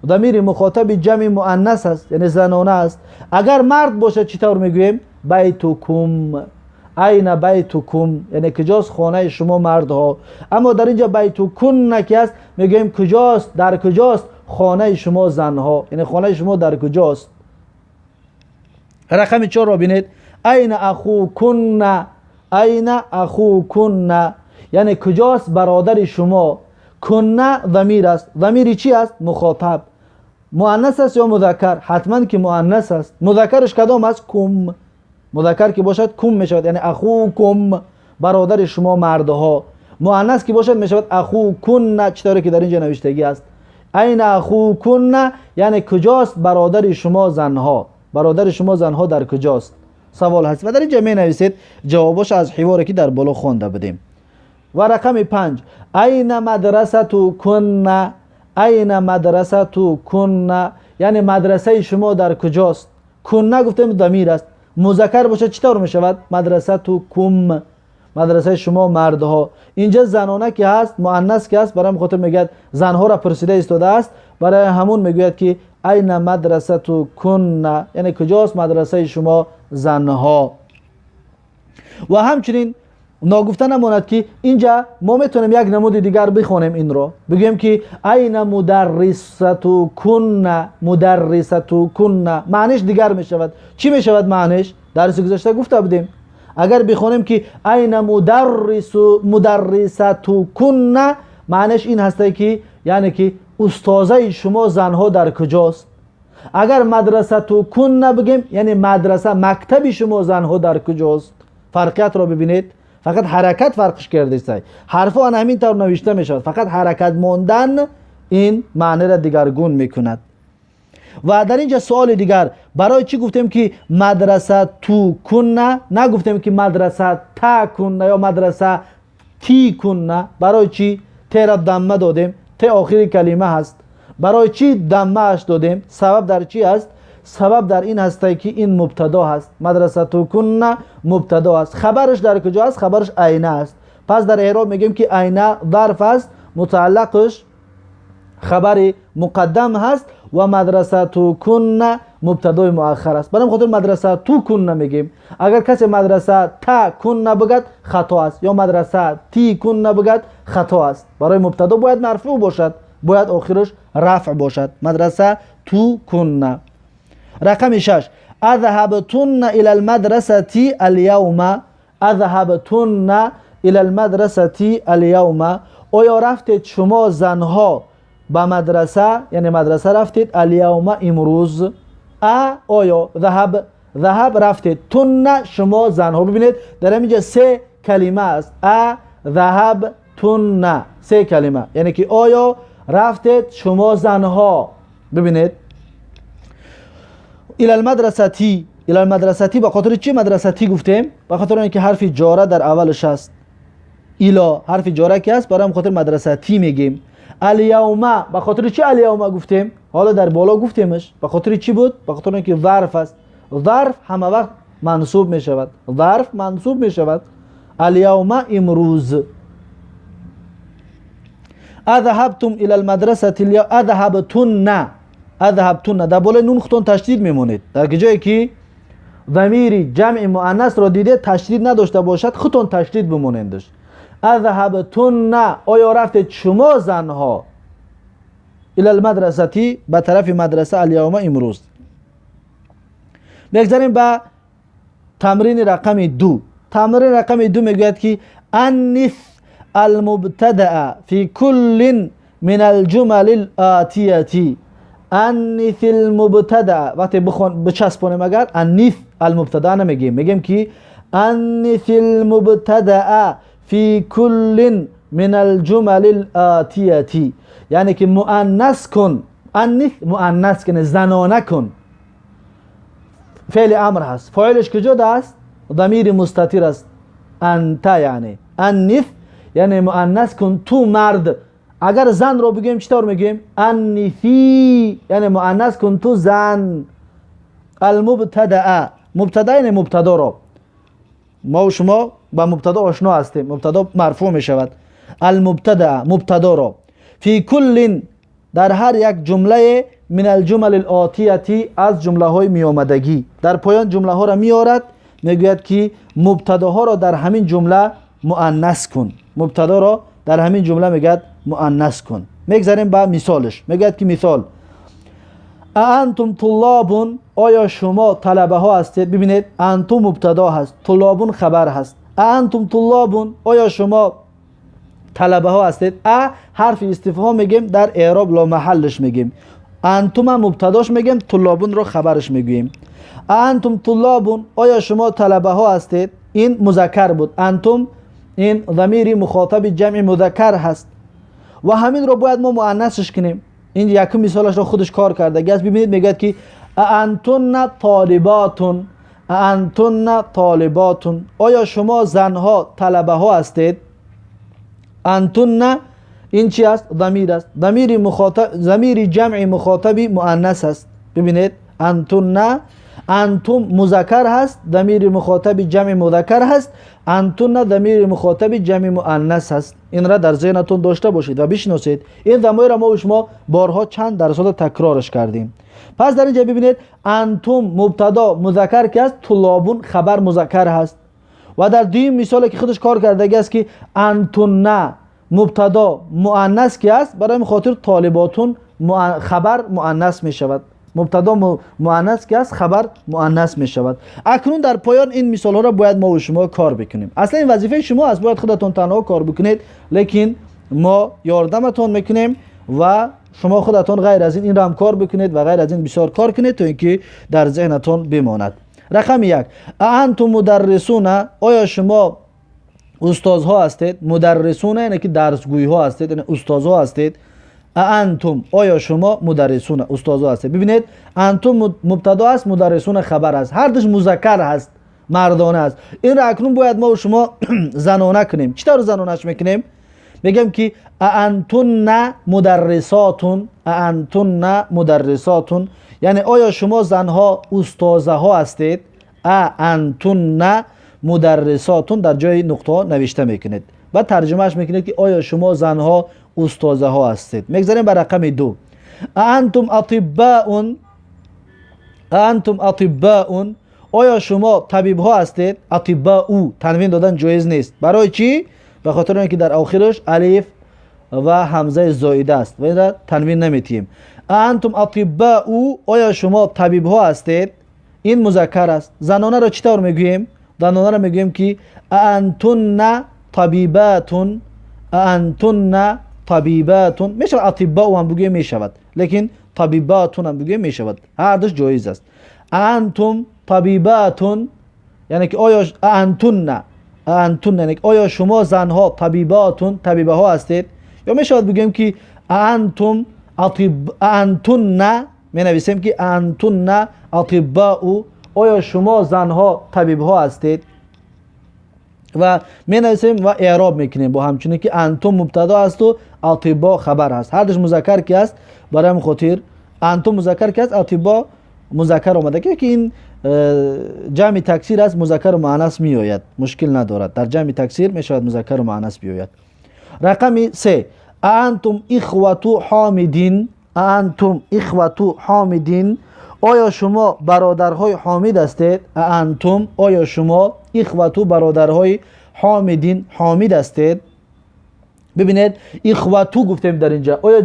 ضمیر مخاطب جمع مؤنث است، یعنی زنانه است. اگر مرد باشد چطور میگوییم؟ بیتکم. این بیتکم، یعنی کجاست خانه شما مردها. اما در اینجا بیتکن که است میگوییم کجاست، در کجاست خانه شما زنها، یعنی خانه شما در کجاست. رقم 4 را ببینید. این اخوکن، این اخوکن، یعنی کجاست برادر شما. کن ضمیر است. ضمیر چی است؟ مخاطب. مؤنث است یا مذکر؟ حتما که مؤنث است. مذکرش کدام است؟ کم. مذکر که باشد کم میشود، یعنی اخوکم برادر شما مردها. مؤنث که باشد میشود اخوکن، چطوری که در اینجا نوشتگی است. این اخوکن یعنی کجاست برادر شما زنها، برادر شما زنها در کجاست؟ سوال هست و در اینجا می نویسید جوابش از حواری که در بالا خوانده بودیم. و رقم 5: این مدرستکن، این مدرستکن، یعنی مدرسه شما در کجاست. کن گفتیم ضمیر است. مذکر باشه چطور می شود؟ مدرستکم، مدرسه شما مردها. اینجا زنانه که هست، مؤنث که هست، برای خاطر میگه زنها را پرسیده ایستاده است، برای همون میگوید که این مدرستکن، یعنی کجاست مدرسه شما زنها. و همچنین ناگفته نماند که اینجا ما میتونیم یک نمود دیگر بخونیم، این رو بگیم که این مدرستکن، مدرستکن معنیش دیگر میشود. چی میشود معنیش؟ درس گذشته گفته بودیم. اگر بخونیم که این مدرستکن معنیش این هسته که یعنی که استاذه شما زنها در کجاست. اگر مدرستکن بگیم یعنی مدرسه مکتب شما زنها در کجاست. فرقیت را ببینید، فقط حرکت فرقش کرده است. حرفا همین طور نوشته می شود، فقط حرکت ماندن این معنی را دیگرگون میکند. و در اینجا سوال دیگر، برای چی گفتیم که مدرسه تو کن، نگفتیم که مدرسه تا کن یا مدرسه تی کن؟ برای چی ت را دمه دادیم؟ ت آخری کلمه هست. برای چی دمه اش دادیم؟ سبب در چی است؟ سبب در این هست که این مبتدا هست. مدرسه تو کن مبتدا است. خبرش در کجا است؟ خبرش عینه است. پس در اعراب میگیم که عینه ظرف است، متعلقش خبر مقدم هست و مدرسه تو کن مبتدای مؤخر است. برای خاطر مدرسه تو کن میگیم. اگر کسی مدرسه تا کن بگد خطا است، یا مدرسه تی کن بگد خطا است. برای مبتدا باید مرفوع باشد، باید آخرش رفع باشد. مدرسه تو کن. رقم 6: اذهبتن الى المدرسه اليوم، اذهبتن الى المدرسه اليوم، آیا رفتید شما زنها به مدرسه، یعنی مدرسه رفتید. الیوم امروز. ا آیا ذهب، ذهب رفتید. تن شما زنها. ببینید در اینجا سه کلمه است. ا ذهب تن، سه کلمه، یعنی که آیا رفتید شما زنها. ببینید الى المدرستی، الى المدرستی به خاطر چی مدرستی گفتیم؟ به خاطر اینکه حرف جاره در اولش است. الی حرف جاره که است، برای خاطر مدرستی میگیم. الیوم به خاطر چی الیوم گفتیم؟ حالا در بالا گفتیمش. به خاطر چی بود؟ به خاطر اینکه ظرف است. ظرف همه وقت منصوب می شود. ظرف منصوب می شود. الیوم امروز. اذهبتم الى المدرسه اليوم. اذهبتن، اذهبتن در بالای نون خودتون تشدید میمونید. در جایی که ضمیر جمع مؤنث را دیده تشدید نداشته باشد، خودتون تشدید بمونیدش. اذهبتن آیا رفتید شما زنها. الى المدرسه به طرف مدرسه. الیوم امروز. بگذاریم به تمرین رقم 2. تمرین رقم 2 میگوید که انث المبتدأ فی کل من الجمل الآتیه. انث المبتدأ وقتی بخون بچسبونیم، اگر انث المبتدأ نمیگیم، میگیم که انث المبتدأ فی کل من الجمل الآتیه، یعنی که مؤنث کن. انث مؤنث کن، زنانه کن. فعل امر هست، فاعلش کجا است؟ ضمیر مستتر است، انت. یعنی انث یعنی مؤنث کن تو مرد. اگر زن رو بگیم چطور میگیم؟ انثی، یعنی مؤنث کن تو زن. المبتدأ، مبتدا یعنی مبتدا رو ما و شما با مبتدا آشنا هستیم، مبتدا مرفوع می شود. المبتدا مبتدا رو فی کل در هر یک جمله من الجمل الآتیه از جمله های میامدگی. در پایان جمله ها را میارد، میگوید که مبتداها را در همین جمله مؤنث کن. مبتدا را در همین جمله میگوید مؤنث کن. میگذریم به مثالش. میگوید که مثال انتم طلاب، آیا شما طلبه ها هستید؟ ببینید انتم مبتدا هست، طلابون خبر هست. انتم طلاب، آیا شما طلبه ها هستید؟ ا حرف استفهام میگیم، در اعراب لا محلش میگیم. انتم مبتداش میگیم، طلابون رو خبرش میگوییم. انتم طلابون، آیا شما طلبه ها هستید؟ این مذکر بود. انتم این ضمیر مخاطب جمع مذکر هست و همین رو باید ما مؤنثش کنیم. این یکم مثالش رو خودش کار کرده. گز ببینید میگه که انتن طالباتون، انتن طالباتون، آیا شما زنها طلبه ها هستید؟ انتن این چی است؟ ضمیر است. ضمیر مخاطب، ضمیر جمع مخاطب مؤنث است. ببینید انتن، انتم مذکر هست، ضمیر مخاطب جمع مذکر هست. انتن ضمیر مخاطب جمع مؤنث هست. این را در ذهنتون داشته باشید و بشناسید. این ضمیر را ما و شما بارها چند درصد تکرارش کردیم. پس در اینجا ببینید انتم مبتدا مذکر که است، طلابون خبر مذکر هست. و در دویم مثالی که خودش کار کرده است که انتن مبتدا مؤنث که است، برای خاطر طالباتون خبر مؤنث می شود. مبتدا مؤنث که است، خبر مؤنث می شود. اکنون در پایان این مثال ها را باید ما و شما کار بکنیم. اصلا این وظیفه شما است، باید خودتون تنها کار بکنید، لیکن ما یاردمتون میکنیم و شما خودتون غیر از این را هم کار بکنید و غیر از این بسیار کار کنید تا اینکه در ذهنتون بماند. رقم 1، انتم مدرسون، آیا شما استادها هستید؟ مدرسون یعنی که درسگوی ها هستید، یعنی استادها هستید. انتم آیا شما مدرسون استادها هستید؟ ببینید انتم مبتدا است، مدرسون خبر است، هر دوش مذکر هست، مردانه است. این را اکنون باید ما و شما زنانه کنیم. چطور زنانش میکنیم؟ میگم که انتن مدرساتون، انتن مدرساتون، یعنی آیا شما زنها استادها هستید؟ انتن مدرساتون در جای نقطه نوشته میکنید و ترجمهش میکنید که آیا شما زنها استادها هستید. میگذاریم بر رقم 2، انتم اطباء، انتم اطباء، آیا شما طبیب ها هستید؟ اطباء تنوین دادن جایز نیست. برای چی؟ به خاطر اینکه در آخرش الف و همزه زائده است و این را تنوین نمیتیم. انتم اطباء، آیا شما طبیب ها هستید؟ این مذکر است. زنانه را چطور میگوییم؟ زنانه را میگوییم که انتن طبیباتون، انتن طبیباتون میشود اطباء هم بگوییم میشود، لیکن طبیباتون هم بگوییم میشود، هر دوش جایز است. انتم طبیباتون یعنی که آیا انتن، انتن یعنی آیا شما زنها طبیباتون طبیبه ها هستید، یا میشود بگوییم که انتم انتن، می نویسیم که انتن اطباء، آیا شما زنها طبیب ها هستید و می نویسیم و اعراب میکنیم با همچنین که انتم مبتدا است و اطباء خبر است، هر دوش مذکر که است، برای همین خاطر انتم مذکر که است اطباء مذکر آمده که این جمع تکثیر است، مذکر و مؤنث می آید، مشکل ندارد، در جمع تکثیر می شود مذکر و مؤنث بیاید. رقم 3 انتم اخوة حامدین، انتم اخوة حامدین، آیا شما برادرهای حامد هستید؟ انتم آیا شما اخوة برادرهای حامدین حامد هستید؟ ببینید اخوة گفتیم در اینجا، آیا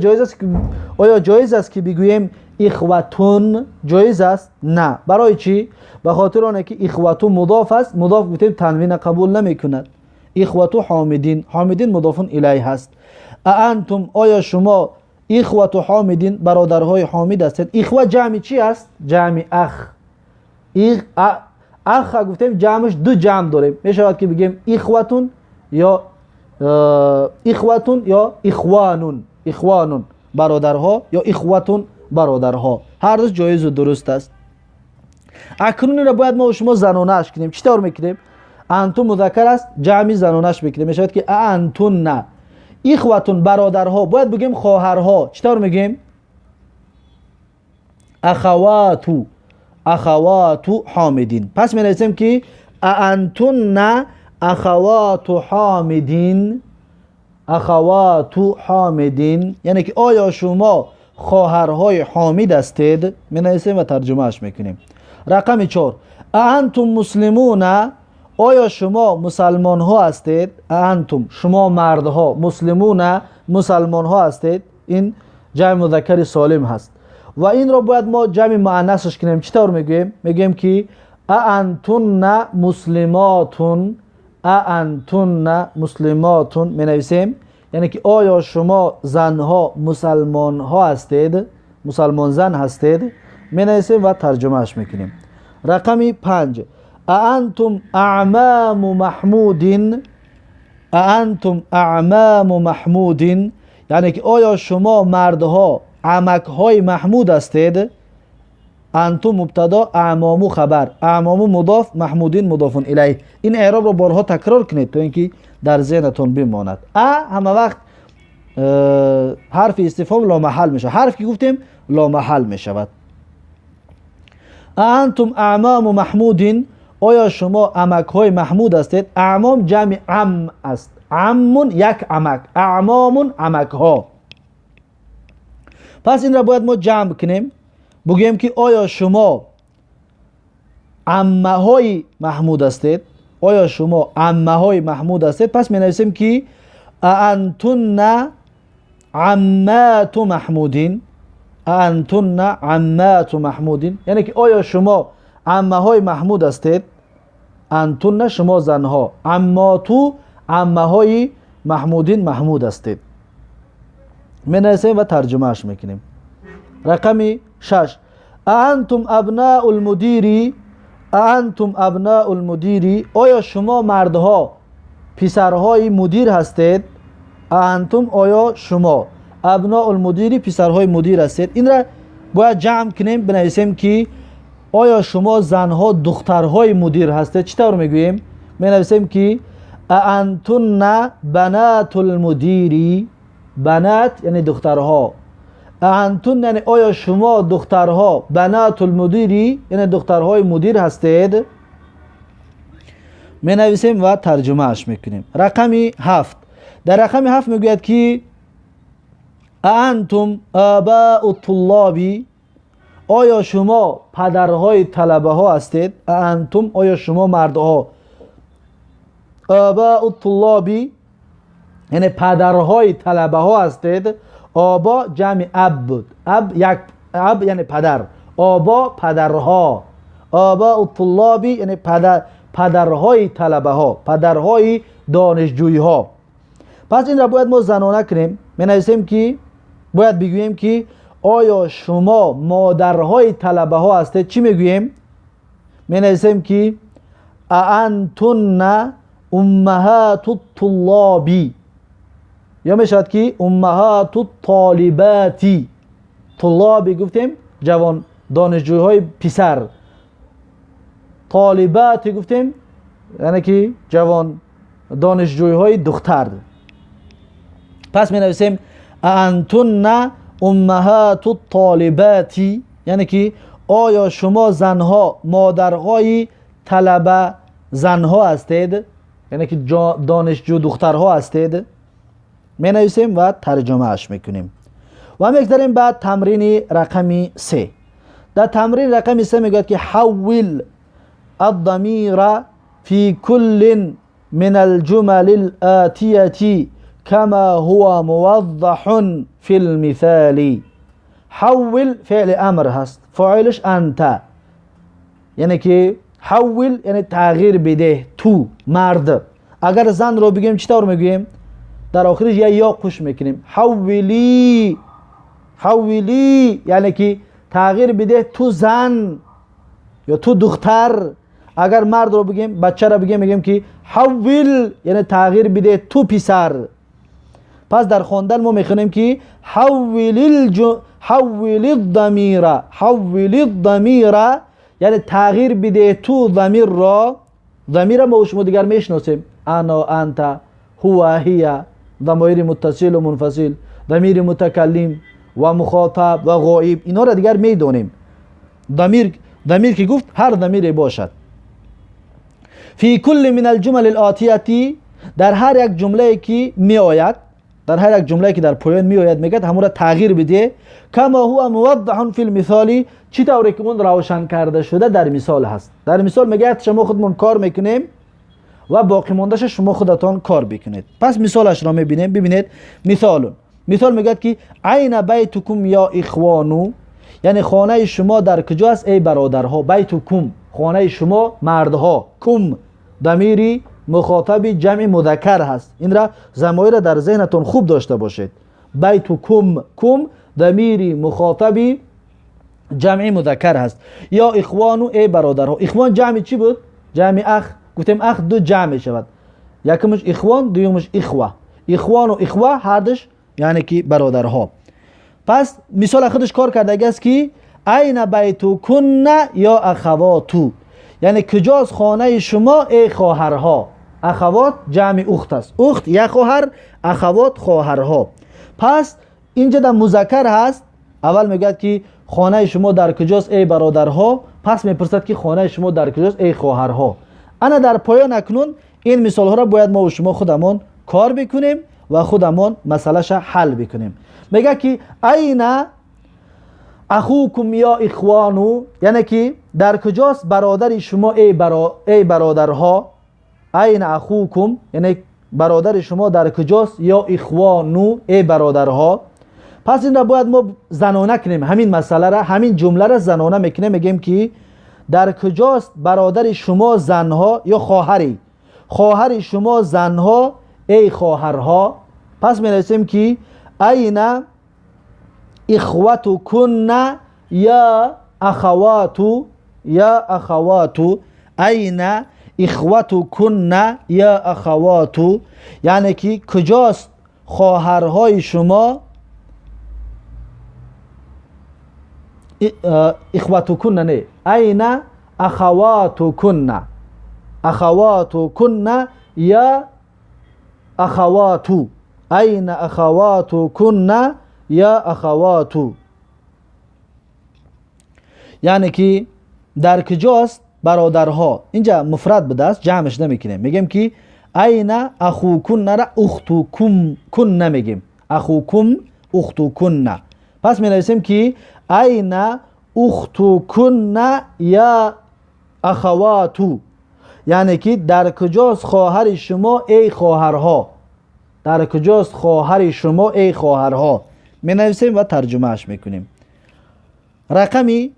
جایز است که بگوییم اخوتون؟ جایز است؟ نه. برای چی؟ به خاطر آنکه که اخوتو مضاف است، مضاف گفتیم تنوین قبول نمی کند. اخوتو حامدین، حامدین مضاف الیه هست. انتم آیا شما اخوت حامدین برادرهای حامد هستید؟ اخوه جمع چی است؟ جمع اخ. اخ گفتیم جمعش دو جمع داریم، می شود که بگیم اخوتون یا اخوتون یا اخوانون، اخوانون برادرها یا اخوتون برادرها، هر دو جایز و درست است. اکنون را باید ما و شما زنانه‌اش کنیم. چطور میکنیم؟ انتم مذکر است، جمع زنانه‌اش میکنیم، میشود که انتن. اخوتون برادرها، باید بگیم خواهرها، چطور میگیم؟ اخواتو، اخواتو حامدین. پس می نویسیم که انتن اخوات حامدین، اخوات حامدین، یعنی که آیا شما خواهرهای حامد هستید؟ می نویسیم و ترجمهش میکنیم. رقم 4 انتم مسلمون، آیا شما مسلمان ها هستید؟ انتم شما مردها، مسلمون مسلمان ها هستید، این جمع مذکر سالم هست و این را باید ما جمع مؤنثش کنیم. چطور میگوییم؟ میگوییم که انتن مسلماتون، انتن مسلماتون می نویسیم، یعنی که آیا شما زنها مسلمان ها هستید؟ مسلمان زن هستید؟ می نویسیم و ترجمهش میکنیم. رقم 5 أأنتم أعمام محمود، أأنتم أعمام محمود، یعنی که آیا شما مردها عمکهای محمود هستید؟ انتم مبتدا، اعمام خبر، اعمام مضاف، محمودین مضاف الیه. این اعراب رو بارها تکرار کنید تا اینکه در ذهنتون بماند. ا همه وقت حرف استفهام لا محل میشه، حرف که گفتیم لا محل میشود. انتم اعمام محمودین، آیا شما عمکهای محمود هستید؟ اعمام جمع عم است، عمون یک عمک، اعمامون عمکها. پس این را باید ما جمع کنیم، بگوییم که آیا شما عمه های محمود هستید؟ آیا شما عمه های محمود هستید؟ پس می نویسیم که انتن عمات محمودین، انتن عمات محمودین، یعنی که آیا شما عمه های محمود هستید؟ انتن شما زنها، عماتو عمه های محمودین محمود هستید. می نویسیم و ترجمهش میکنیم. رقم 6 انتم ابناء المدیری، انتم ابناء المدیری، آیا شما مردها پسرهای مدیر هستید؟ انتم آیا شما ابناء المدیری پسرهای مدیر هستید؟ این را باید جمع کنیم، بنویسیم که آیا شما زنها دخترهای مدیر هستید؟ چطور میگوییم؟ می نویسیم که انتن بنات المدیری، بنات یعنی دخترها، انتن یعنی آیا شما دخترها، بنات المدیری یعنی دخترهای مدیر هستید؟ می نویسیم و ترجمهش میکنیم. رقم 7 در رقم 7 میگوید که انتم آباء الطلاب، آیا شما پدرهای طلبه ها هستید؟ انتم آیا شما مردها، آباء الطلاب یعنی پدرهای طلبه ها هستید. آبا جمع اب بود، اب یک اب یعنی پدر، آبا پدرها، آبا الطلاب یعنی پدرهای طلبه ها، پدرهای دانشجویی ها. پس این را باید ما زنانه کنیم، менависем ки бояд бигӯем ки оё шумо модарҳои талабаҳо ҳастед? Чӣ мегӯем? Менависем ки аантунна уммаҳату туллоби, ё мешавад ки уммаҳату толибати. Туллоби гуфтем ҷавон донишҷӯйҳои писар, толибати гуфтем яъне ки ҷавон донишҷӯйҳои духтар. Пас менависем аантунна уммаҳату толибати, яъне ки оё шумо занҳо модарҳои талаба занҳо ҳастед, яъне ки донишҷӯ духтарҳо ҳастед. Менависем ва тарҷумааш мекунем ва мегзарем ба тамрини рақами се. Дар тамрини рақами се мегӯяд ки ҳаввил الضمير في كل من الجمل الآتية كما هو موضح في المثال. حول فعل امر هست، فاعلش انت، یعنی که حول یعنی تغییر بده، تو مرد. اگر زن رو بگیم چطور میگوییم؟ در آخرش یا قش میکنیم، حولی. حولی یعنی که تغییر بده تو زن یا تو دختر. اگر مرد رو بگیم، بچه رو بگیم، میگیم که حول یعنی تغییر بده تو پسر. پس در خواندن ما میخونیم که حول الضمیر، حول الضمیر یعنی تغییر بده تو ضمیر را. ضمیر ما شما دیگر میشناسیم، انا، انت، هو، هی، ضمایر متصل و منفصل، ضمیر متکلم و مخاطب و غایب، اینا را دیگر میدونیم. ضمیر که گفت هر ضمیری باشد. فی کل من الجمل الآتیه، در هر یک جمله که می آید، در هر یک جمله که در پایان می آید میگه همون را تغییر بده. کما هو موضح فی المثال، چی طوری که اون روشن کرده شده در مثال هست. در مثال میگه شما خودمون کار میکنیم و باقی ماندهش شما خودتان کار بکنید. پس مثالش را میبینیم. ببینید مثال میگه که عین بیتکم یا اخوانو، یعنی خانه شما در کجا است ای برادرها. بیتکم خانه شما مردها، کم ضمیری مخاطب جمع مذکر هست. این را ضمایر را در ذهنتون خوب داشته باشید. بیتکم، کم ضمیری مخاطب جمع مذکر هست. یا اخوانو ای برادرها. اخوان جمع چی بود؟ جمع اخ. گفتیم اخ دو جمع شود، یکمش اخوان، دومش اخوه. اخوان و اخوه هر دوش یعنی که برادرها. پس مثال خودش کار کرده است که عین بیتکن یا اخواتو، یعنی کجاست خانه شما ای خواهرها. اخوات جمع اخت است، اخت یک خواهر، اخوات خواهرها. پس اینجا در مذکر هست. اول میگه که خانه شما در کجاست ای برادرها، پس میپرسد که خانه شما در کجاست ای خواهرها. انا در پایان اکنون این مثال ها را باید ما و شما خودمان کار بکنیم و خودمان مسئله‌ش حل بکنیم. میگه که عین اخوکم یا اخوانو، یعنی که در کجاست برادر شما ای برادرها. عین اخوکم یعنی برادر شما در کجاست یا اخوانو ای برادرها. پس این را باید ما زنانه کنیم، همین مسئله را، همین جمله را زنانه میکنیم. میگیم که در کجاست برادر شما زنها یا خواهری، خواهر شما زنها ای خواهرها. پس می نویسیم که عین اخوتکن یا اخواتو، یا اخواتو. عین اخوتکن یا اخواتو یعنی که کجاست خواهرهای شما. اخوتکن نه، عین اخواتکن، اخواتکن یا اخواتو، عین اخواتکن یا اخواتو، یعنی که در کجاست برادرها. اینجا مفرد بوده است، جمعش نمیکنیم. میگیم که عین اخوکن را اختکم کن نمیگیم، اخوکم اختکن. پس می نویسیم که عین اختکن یا اخواتو، یعنی که در کجاست خواهر شما ای خواهرها. در کجاست خواهر شما ای خواهرها. می نویسیم و ترجمهش میکنیم. رقمی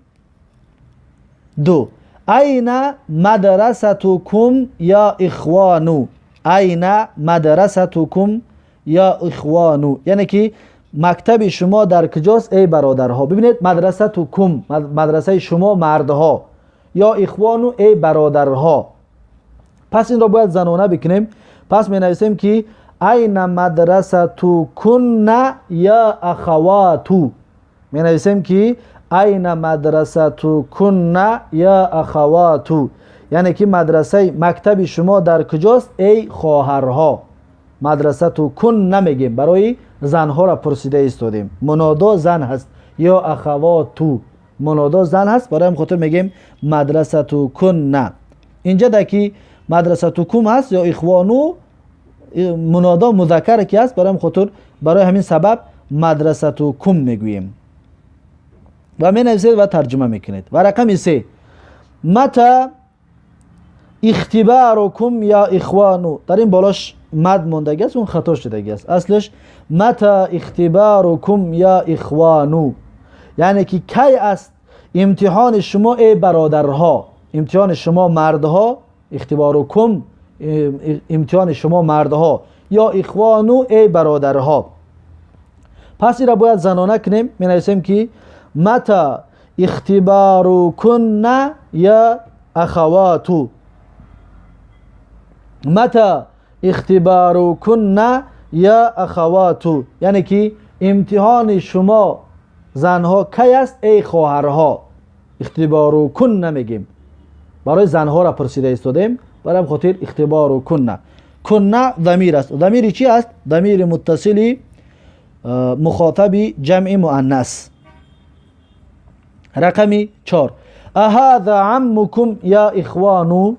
2، عین مدرستکم یا اخوانو. عین مدرستکم یا اخوانو، یعنی که مکتب شما در کجاست ای برادرها. ببینید مدرسه‌تکم، مدرسه شما مردها، یا اخوانو ای برادرها. پس این را باید زنانه بکنیم. پس می نویسیم که این مدرسه‌تکن یا اخواتو. می نویسیم که این مدرسه‌تکن یا اخواتو، یعنی که مدرسه مکتب شما در کجاست ای خواهرها. مدرسه‌تکن نمیگیم، برای زنها را پرسیده ایستادیم. منادا زن هست، یا اخواتو منادا زن هست، برای هم خاطر میگیم مدرسه‌تکن. اینجا دکی مدرسه‌تکم هست یا اخوانو، منادا مذکر که هست، برای هم خاطر برای همین سبب مدرسه‌تکم میگوییم و می نویسید و ترجمه میکنید. و رقم 3، متى اختبارکم یا اخوانو. در این بالاش مد ماندگی است، اون خطا شدگی است. اصلش متى اختبارکم یا اخوانو، یعنی که کی است امتحان شما ای برادرها، امتحان شما مردها، اختبارکم امتحان شما مردها، یا اخوانو ای برادرها. پس این را باید زنانه کنیم. می نویسیم که متى اختبارکن یا اخواتو. متى اختبارکن یا اخواتو، یعنی که امتحان شما زنها کی است ای خواهرها. اختبارکن نمیگیم، برای زنها را پرسیده ایستادیم، برای خاطر اختبارکن. کن ضمیر است. ضمیر چی است؟ ضمیر متصلی مخاطب جمع مؤنث. رقم 4، اهذا عمکم یا اخوانو،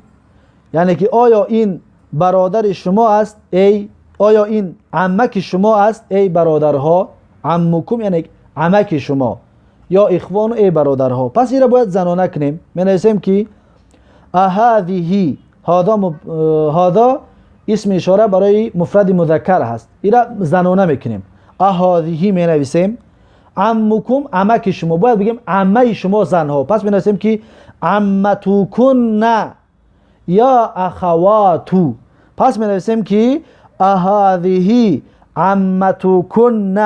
یعنی که آیا این برادر شما است ای، آیا این عمک شما است ای برادرها. عمکم یعنی عمک شما، یا اخوانو ای برادرها. پس این را باید زنانه کنیم. می نویسیم که اهذه، هذا اسم اشاره برای مفرد مذکر هست، این را زنانه میکنیم. اهذه می نویسیم. عمکم عمک شما، باید بگیم عمه شما زنها. پس می نویسیم که عمتکن یا اخواتو. پس می نویسیم که اهذه عمتکن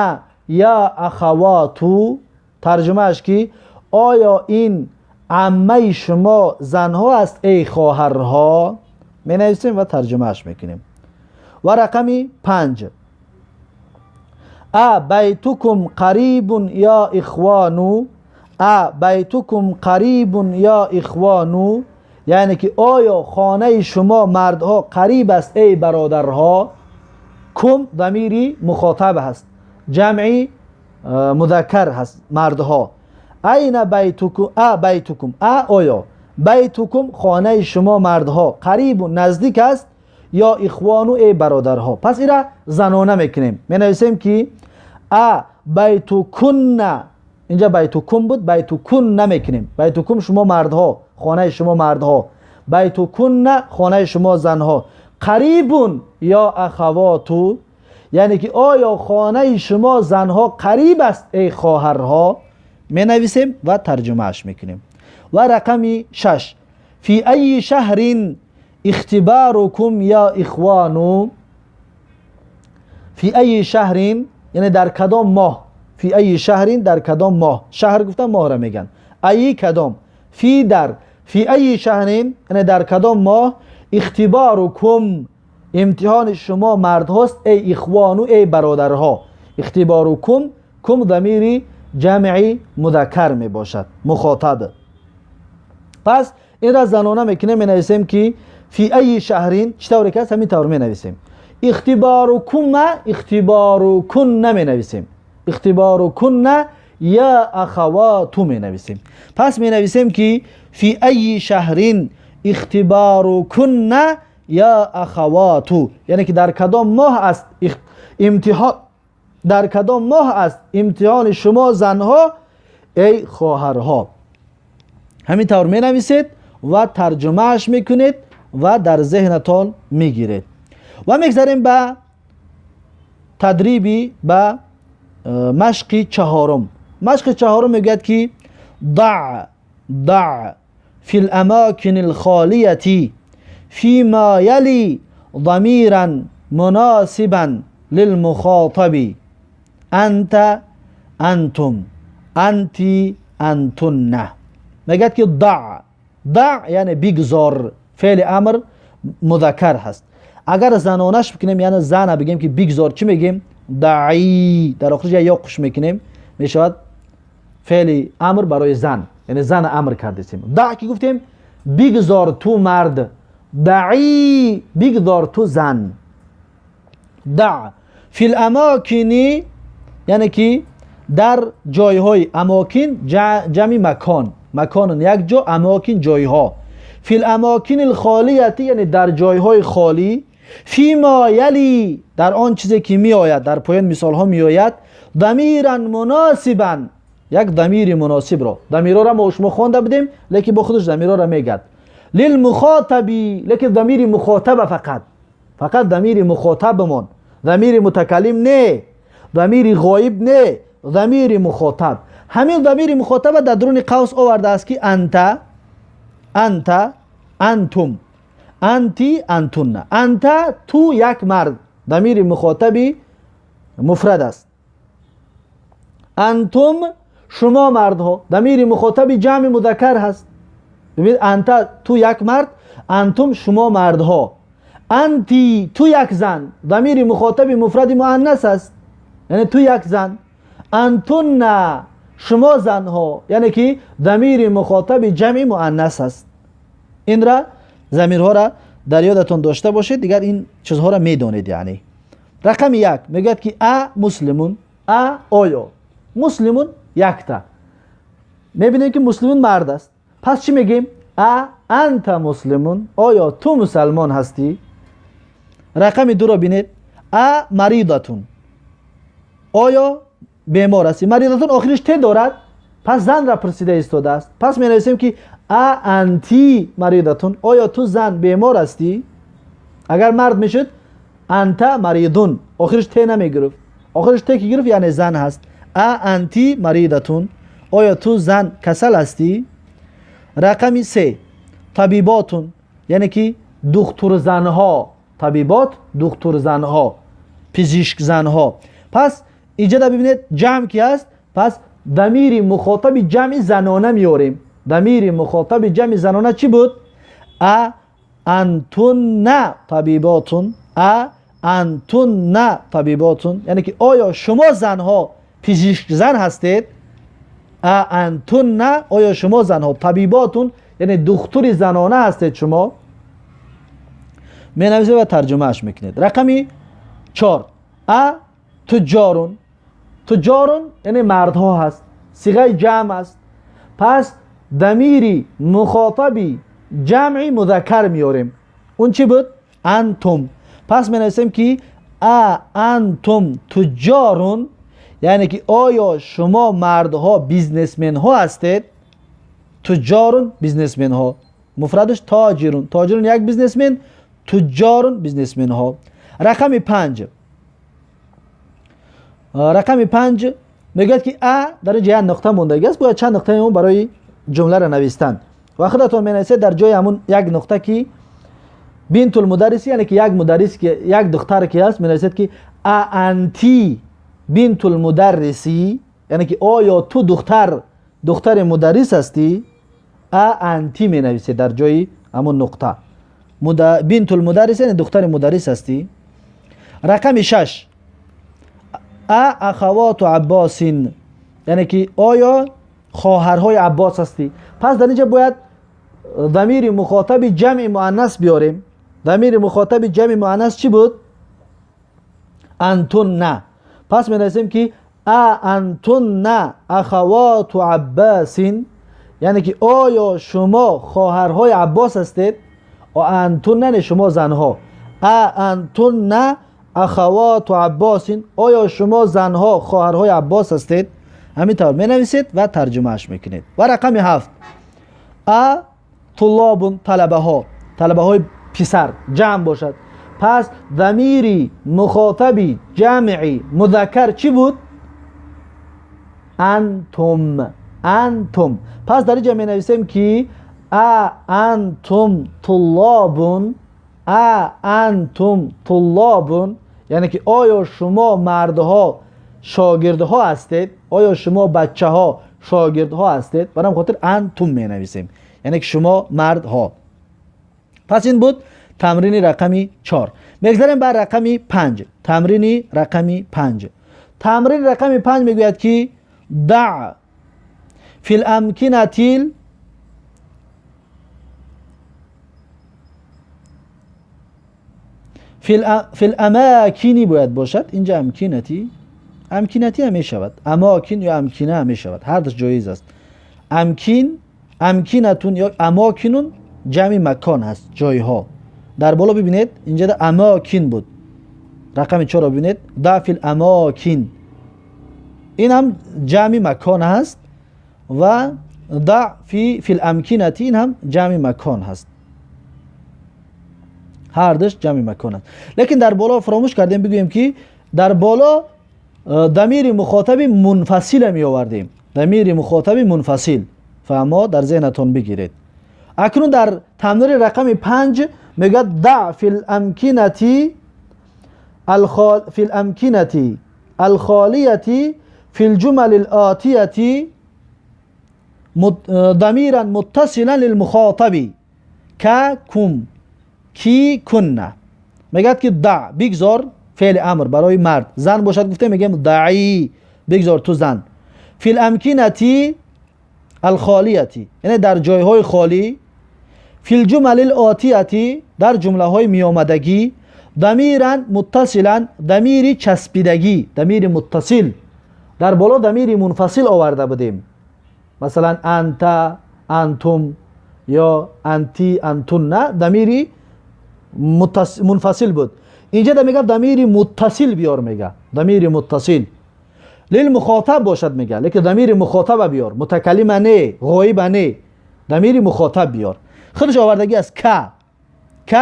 یا اخواتو. ترجمه اش که آیا این عمه شما زنها است ای خواهرها. می نویسیم و ترجمه اش میکنیم. و رقم 5، ا بیتکم قریب یا اخوانو. ا بیتکم قریب یا اخوانو، یعنی که آیا خانه شما مردها قریب است ای برادرها. کم ضمیری مخاطب هست، جمعی مذکر هست، مردها. این بیتکم، ا بیتکم، ا آیا، بیتکم خانه شما مردها، قریب و نزدیک است، یا اخوانو ای برادرها. پس این را زنانه میکنیم. می نویسیم که ا بیتکن، اینجا بیتکم بود، بیتکن نمیکنیم. بیتکم شما مردها، خانه شما مردها، بیتکن خانه شما زنها، قریبون یا اخواتو، یعنی که آیا خانه شما زنها قریب است ای خواهرها. می نویسیم و ترجمه اش میکنیم. و رقم 6، فی ای شهر اختبارکم یا اخوانو. فی ای شهر یعنی در کدام ماه. فی ای شهر در کدام ماه. شهر گفتن ماه را میگن. ای کدام، فی در، فی ای شهر یعنی در کدام ماه، اختبارکم امتحان شما مرد هاست ای اخوانو ای برادرها. اختبارکم، کم ضمیری جمعی مذکر می باشد، مخاطب. پس این را زنانه میکنیم. می نویسیم که فی ای شهرین، چطوری که هست همین طور می نویسیم. اختبارکم، اختبارکن می نویسیم. اختبارکن یا اخواتو می نویسیم. پس می نویسیم که فی ای شهرین اختبارکن یا اخواتو، یعنی که در کدام ماه است امتحان، در کدام ماه است امتحان شما زنها ای خواهرها. همین طور می نویسید و ترجمه اش میکنید و در ذهنتان میگیرید. و میگذریم به تدریبی، به مشق چهارم. مشق چهارم میگوید که ضع ضع فی الاماکن الخالیة فيما يلي ضميرا مناسبا للمخاطب انت انتم انتی انتن. میگد که ضع، ضع یعنی بگذار، فعل امر مذکر هست. اگر زنانش بکنیم یعنی زن بگیم که بگذار، چی میگیم؟ دعی، در آخرش یا قش میکنیم، میشود فعل امر برای زن، یعنی زن امر کردیم. دع که گفتیم بگذار تو مرد، دعی بگذار تو زن. دع فی الاماکن یعنی که در جایهای، اماکن جمع مکان، مکان یک جا، اماکن جایها. فی الاماکن الخالیه یعنی در جایهای خالی. فی ما یلی در آن چیزی که می آید، در پایان مثال ها می آید. ضمیرا مناسبا یک ضمیر مناسب را، ضمیرها را ما شما خوانده بودیم، لیکن با خودش ضمیرها را میگد. للمخاطبی لیکن ضمیر مخاطب، فقط ضمیر مخاطبمان، ضمیر متکلم نه، ضمیر غایب نه، ضمیر مخاطب. همین ضمیر مخاطب در درون قوس آورده است که انت، انت، انتم، انتی، انتن. انت تو یک مرد، ضمیر مخاطبی مفرد است. انتم شما مردها، ضمیر مخاطب جمع مذکر هست. ببینید انت تو یک مرد، انتم شما مردها. انتی تو یک زن، ضمیر مخاطب مفرد مؤنث است، یعنی تو یک زن. انتن شما زنها، یعنی که ضمیر مخاطب جمع مؤنث است. این را ضمیرها را در یادتان داشته باشید، دیگر این چیزها را میدانید. یعنی رقم یک میگوید که ا مسلمون، ا آیا مسلمون یکتا، میبینیم که مسلمون مرد است، پس چی میگیم؟ ا انت مسلمون، آیا تو مسلمان هستی؟ رقم دو را بینید، ا مریضتون، آیا بیمار هستی؟ مریضتون آخرش ت دارد، پس زن را پرسیده ایستاده است، پس می نویسیم که ا انتی مریضتون، آیا تو زن بیمار هستی؟ اگر مرد میشد انت مریضون، آخرش ت نمیگرفت، آخرش ت که گرفت یعنی زن هست. ا انتی مریضتون، آیا تو زن کسل هستی؟ رقم سه طبیباتون یعنی که دکتر زنها، طبیبات دکتر زنها، پزشک زنها. پس اینجا ببینید جمع کی است، پس ضمیر مخاطب جمع زنانه میاریم. ضمیر مخاطب جمع زنانه چی بود؟ ا انتن طبیباتون، ا انتن طبیباتون، یعنی که آیا شما زنها پزشک زن هستید؟ ا انتن، آیا شما زنها طبیباتون یعنی دکتر زنانه هستید شما؟ می نویسید و ترجمه اش میکنید. رقمی 4 ا تجارون، تجارون یعنی مردها هست، صیغه جمع است، پس ضمیری مخاطبی جمعی مذکر میاریم. اون چی بود؟ انتم. پس می نویسیم که ا انتم تجارون یعنی که آیا شما مردها businessman ها هستید؟ تجارون businessman ها، مفردش تاجرون، تاجرون یک businessman، تجارون businessman ها. رقم 5، رقم 5 میگوید که ا در اینجا یک نقطه موندگی است، باید چند نقطه اون برای جمله را نویستن و خودتون می نویسید در جای همون یک نقطه که بنت المدرس یعنی که یک مدرس که یک دختر که هست، می نویسید که ا انتی بنت المدرسی یعنی که آیا تو دختر مدرس هستی؟ ا انتی می نویسید در جای همون نقطه. بنت المدرس یعنی دختر مدرس هستی. رقم 6 ا اخوات عباس یعنی که آیا خواهرهای عباس هستی؟ پس در اینجا باید ضمیر مخاطب جمع مؤنث بیاریم. ضمیر مخاطب جمع مؤنث چی بود؟ انتن. پس می نویسیم که ا انتن اخوات عباس یعنی که آیا شما خواهرهای عباس هستید؟ انتن نه شما زنها، ا انتن اخوات عباس، آیا شما زنها خواهرهای عباس هستید؟ همینطور می نویسید و ترجمهش میکنید. و رقم 7 ا طلاب، طلبه ها، طلبه های پسر جمع باشد، پس ضمیری مخاطبی جمعی مذکر چی بود؟ انتم، انتم. پس در اینجا می نویسیم که ا انتم طلاب، ا انتم طلاب یعنی که آیا شما مردها شاگردها هستید؟ آیا شما بچه ها شاگردها هستید؟ برام خاطر انتم می نویسیم، یعنی که شما مردها. پس این بود تمرین رقمی 4. میگذریم بر رقمی 5. تمرین رقمی 5. تمرین رقمی 5 میگوید که دع فی الامکنه فی الاماکن باید باشد. اینجا امکنتی، امکنتی هم میشود، اماکن یا امکنه هم میشود، هر دوش جایز است. امکین، امکنتون یا اماکنون جمع مکان هست، جایها. در بالا ببینید اینجا در اماکن بود، رقم 4 رو ببینید، دع فی الاماکن، این هم جمع مکان هست و دع فی الامکنتی این هم جمع مکان هست، هر دوش جمع مکان است. لیکن در بالا فراموش کردیم بگوییم که در بالا ضمیر مخاطب منفصل می آوردیم، ضمیر مخاطب منفصل، فهما در ذهنتان بگیرید. اکنون در تمرین رقم 5 میگه دع فی الامکنه فی الامکنه الخالیه فی الجمل الآتیه ضمیرا متصلا للمخاطب ککم کی کنه. میگه که دع بگذار، فعل امر برای مرد، زن باشد گفته میگیم دعی، بگذار تو زن. فی الامکنه الخالیه یعنی در جایهای خالی، فی الجمل الآتیه در جمله های میامدگی، ضمیرا متصلا ضمیر چسبیدگی، ضمیر متصل. در بالا ضمیر منفصل آورده بودیم، مثلا انت، انتم یا انتی، انتن، ضمیر منفصل بود. اینجا ده میگه ضمیر متصل بیار، میگه ضمیر متصل للمخاطب باشد میگه، لیکن ضمیر مخاطب بیار، متکلم نه، غایب نه، ضمیر مخاطب بیار. خودش آوردگی است ک، ک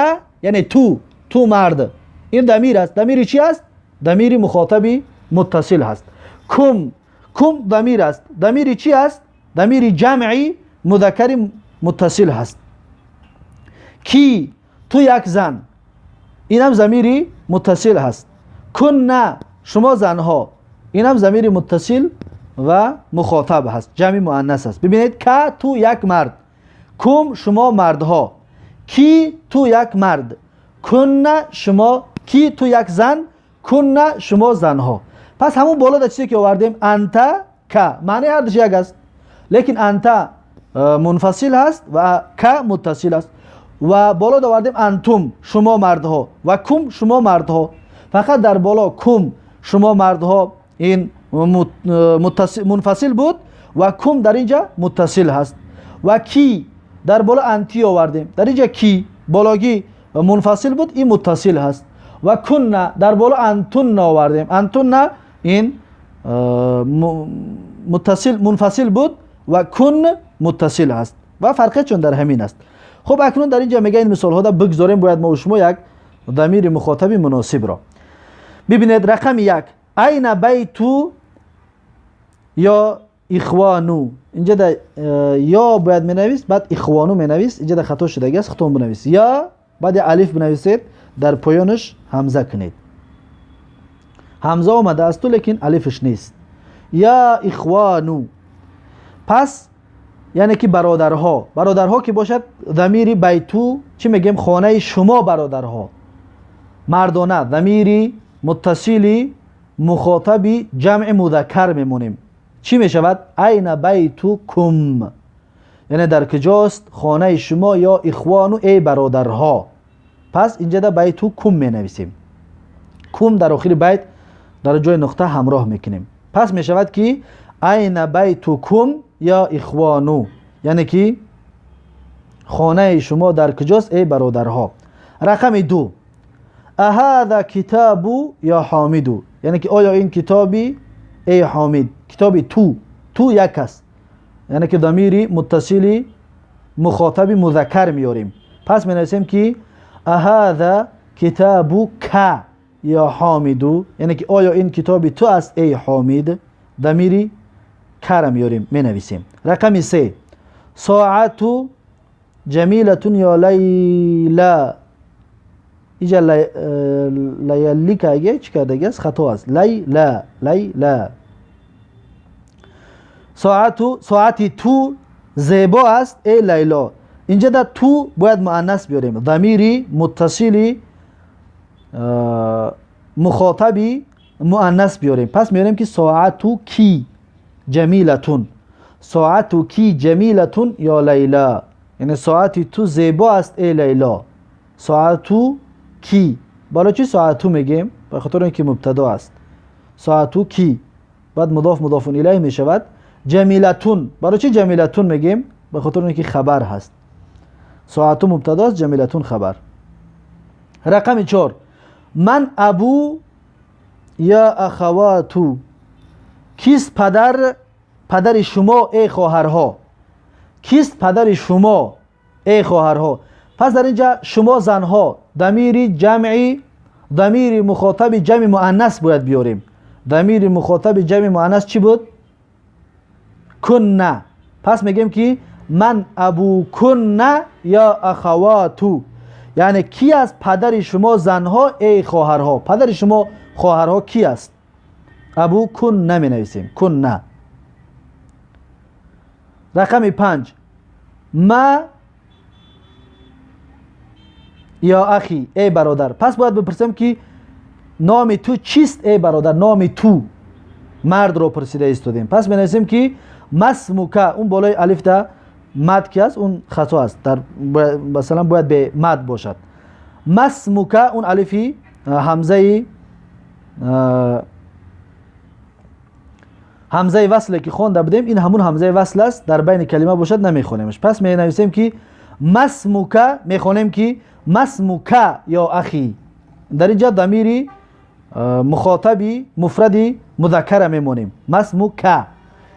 یعنی تو، تو مرد، این ضمیر است. ضمیر چی است؟ ضمیر مخاطبی متصل هست. کم، کم ضمیر است. ضمیر چی است؟ ضمیر جمعی مذکر متصل هست. کی، تو یک زن، اینم ضمیری متصل هست. کن، شما زنها، اینم ضمیر متصل و مخاطب هست، جمع مؤنث است. ببینید ک تو یک مرد، کم شما مردها، کی تو یک مرد، کن شما، کی تو یک زن، کن شما زنها. پس همون بالا در چیزی که آوردیم انت ک، معنی هر دوش یک است، لیکن انت منفصل هست و ک متصل است. و بالا آوردیم انتم شما مردها و کم شما مردها. فقط در بالا کم شما مردها این منفصل بود و کم در اینجا متصل هست. و کی در بالا انتی آوردیم، در اینجا کی بالاگی منفصل بود، این متصل هست. و کن در بالا انتن آوردیم، انتن این متصل منفصل بود و کن متصل هست و فرقه چون در همین است. خب اکنون در اینجا میگه این مثال ها را بگذاریم، باید ما و شما یک ضمیر مخاطب مناسب را ببینید. رقم 1 این بیتو یا اخوانو، اینجا در یا باید مینویس، بعد اخوانو مینویس، اینجا در خطا شده است، خودتون بنویس یا بعد الف بنویسید، در پایانش همزه کنید. همزه آمده است لیکن الفش نیست. یا اخوانو، پس یعنی که برادرها، برادرها که باشد ضمیر بیتو چی میگیم؟ خانه شما برادرها، مردانه، ضمیر متصلی مخاطبی جمع مذکر میمونیم. چی میشود؟ این بیتو کم، یعنی در کجاست خانه شما یا اخوانو ای برادرها. پس اینجا در بیتو کم می نویسیم، کم در آخر بیت در جای نقطه همراه میکنیم. پس میشود که این بیتو کم یا اخوانو، یعنی که خانه شما در کجاست ای برادرها. رقم 2 اهذا کتابو یا حامدو، یعنی که آیا این کتابی ای حامد، کتابی تو، تو یک است، یعنی که ضمیری متصلی مخاطب مذکر میاریم. پس می نویسیم که اهذا کتابو ک یا حامدو، یعنی که آیا این کتابی تو است ای حامد، ضمیری ک را میاریم می نویسیم. رقم 3 ساعت جمیلة یا لیلا، اینجا لیلی که چی کرده است؟ خطا است. لیلا، لیلا. ساعتی تو زیبا است ای لیلا. اینجا در تو باید مؤنث بیاریم. ضمیری متصلی مخاطبی مؤنث بیاریم. پس میاریم که ساعتو کی جمیلتون، ساعتو کی جمیلتون یا لیلا، یعنی ساعتی تو زیبا است ای لیلا. ساعتو کی، برای چی ساعتو میگیم؟ به خاطر اینکه مبتدا است. ساعتو کی بعد مضاف مضاف الیه میشود. جمیلتون، برای چی جمیلتون میگیم؟ به خاطر اینکه خبر هست. ساعتو مبتدا است، جمیلتون خبر. رقم 4، من ابو یا اخواتو، کیست پدر، پدر شما ای خواهرها. کیست پدر شما ای خواهرها. پس در اینجا شما زنها ضمیر جمعی، ضمیر مخاطب جمع مؤنث باید بیاریم. ضمیر مخاطب جمع مؤنث چی بود؟ کنه. پس میگیم که من ابو کنه یا اخواتو، یعنی کی از پدر شما زنها ای خواهرها. پدر شما خواهرها کی است؟ ابو کنه می نویسیم، کنه. رقم 5، ما یا اخی ای برادر. پس باید بپرسیم که نام تو چیست ای برادر. نام تو، مرد رو پرسیده ایستادیم. پس می نویسیم که مسموکه، اون بالای الف ده مد که است اون خطا است، در مثلا باید به مد باشد. مسموکه، اون الفی همزه، همزه وصله که خوانده بودیم، این همون همزه وصل است، در بین کلمه باشد نمیخونیمش. پس می نویسیم که مسموکه، میخونیم که مسموکه یا اخی. در اینجا ضمیری مخاطبی مفردی مذکر میمونیم. مسموکه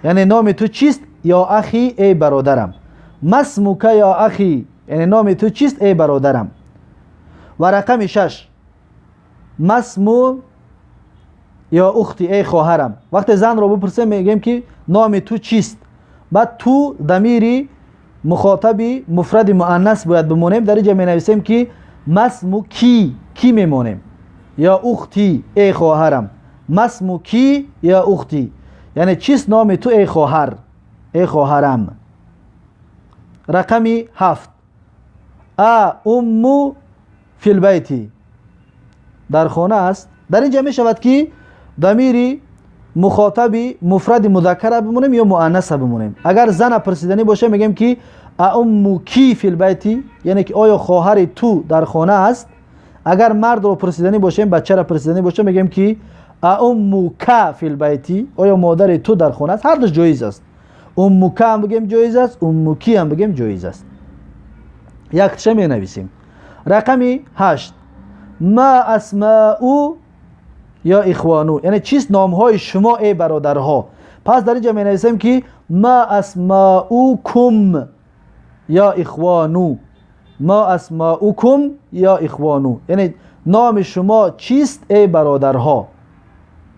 یعنی نام تو چیست یا اخی ای برادرم. مسموکه یا اخی یعنی نام تو چیست ای برادرم. و رقم 6، مسمو یا اختی ای خواهرم. وقتی زن رو بپرسیم میگیم که نام تو چیست، بعد تو ضمیری مخاطبی مفرد مؤنث باید بمونیم. در اینجا می نویسیم که مسمو کی، کی میمونیم، یا اختی ای خواهرم. مسمو کی یا اختی یعنی چیست نام تو ای خواهر، ای خواهرم. رقم 7، ا امو فی البیتی، در خانه است. در اینجا می شود که ضمیری مخاطبی مفرد مذکر بمونیم یا مؤنث بمونیم. اگر زن پرسیدنی باشه میگیم که امو کی فی البیتی، یعنی که آیا خواهر تو در خانه است. اگر مرد رو پرسیدنی باشیم، بچه را پرسیدنی باشه، میگیم که اموک فی البیتی، آیا مادر تو در خانه است. هر دوش جایز است. اموک هم بگیم جایز است، اموکی هم بگیم جایز است. یک تشه می نویسیم. رقم 8، ما اسماء یا اخوانو، یعنی چیست نامهای شما ای برادرها. پس در اینجا می نویسیم که ما اسماؤکم یا اخوانو، ما اسماؤکم یا اخوانو، یعنی نام شما چیست ای برادرها.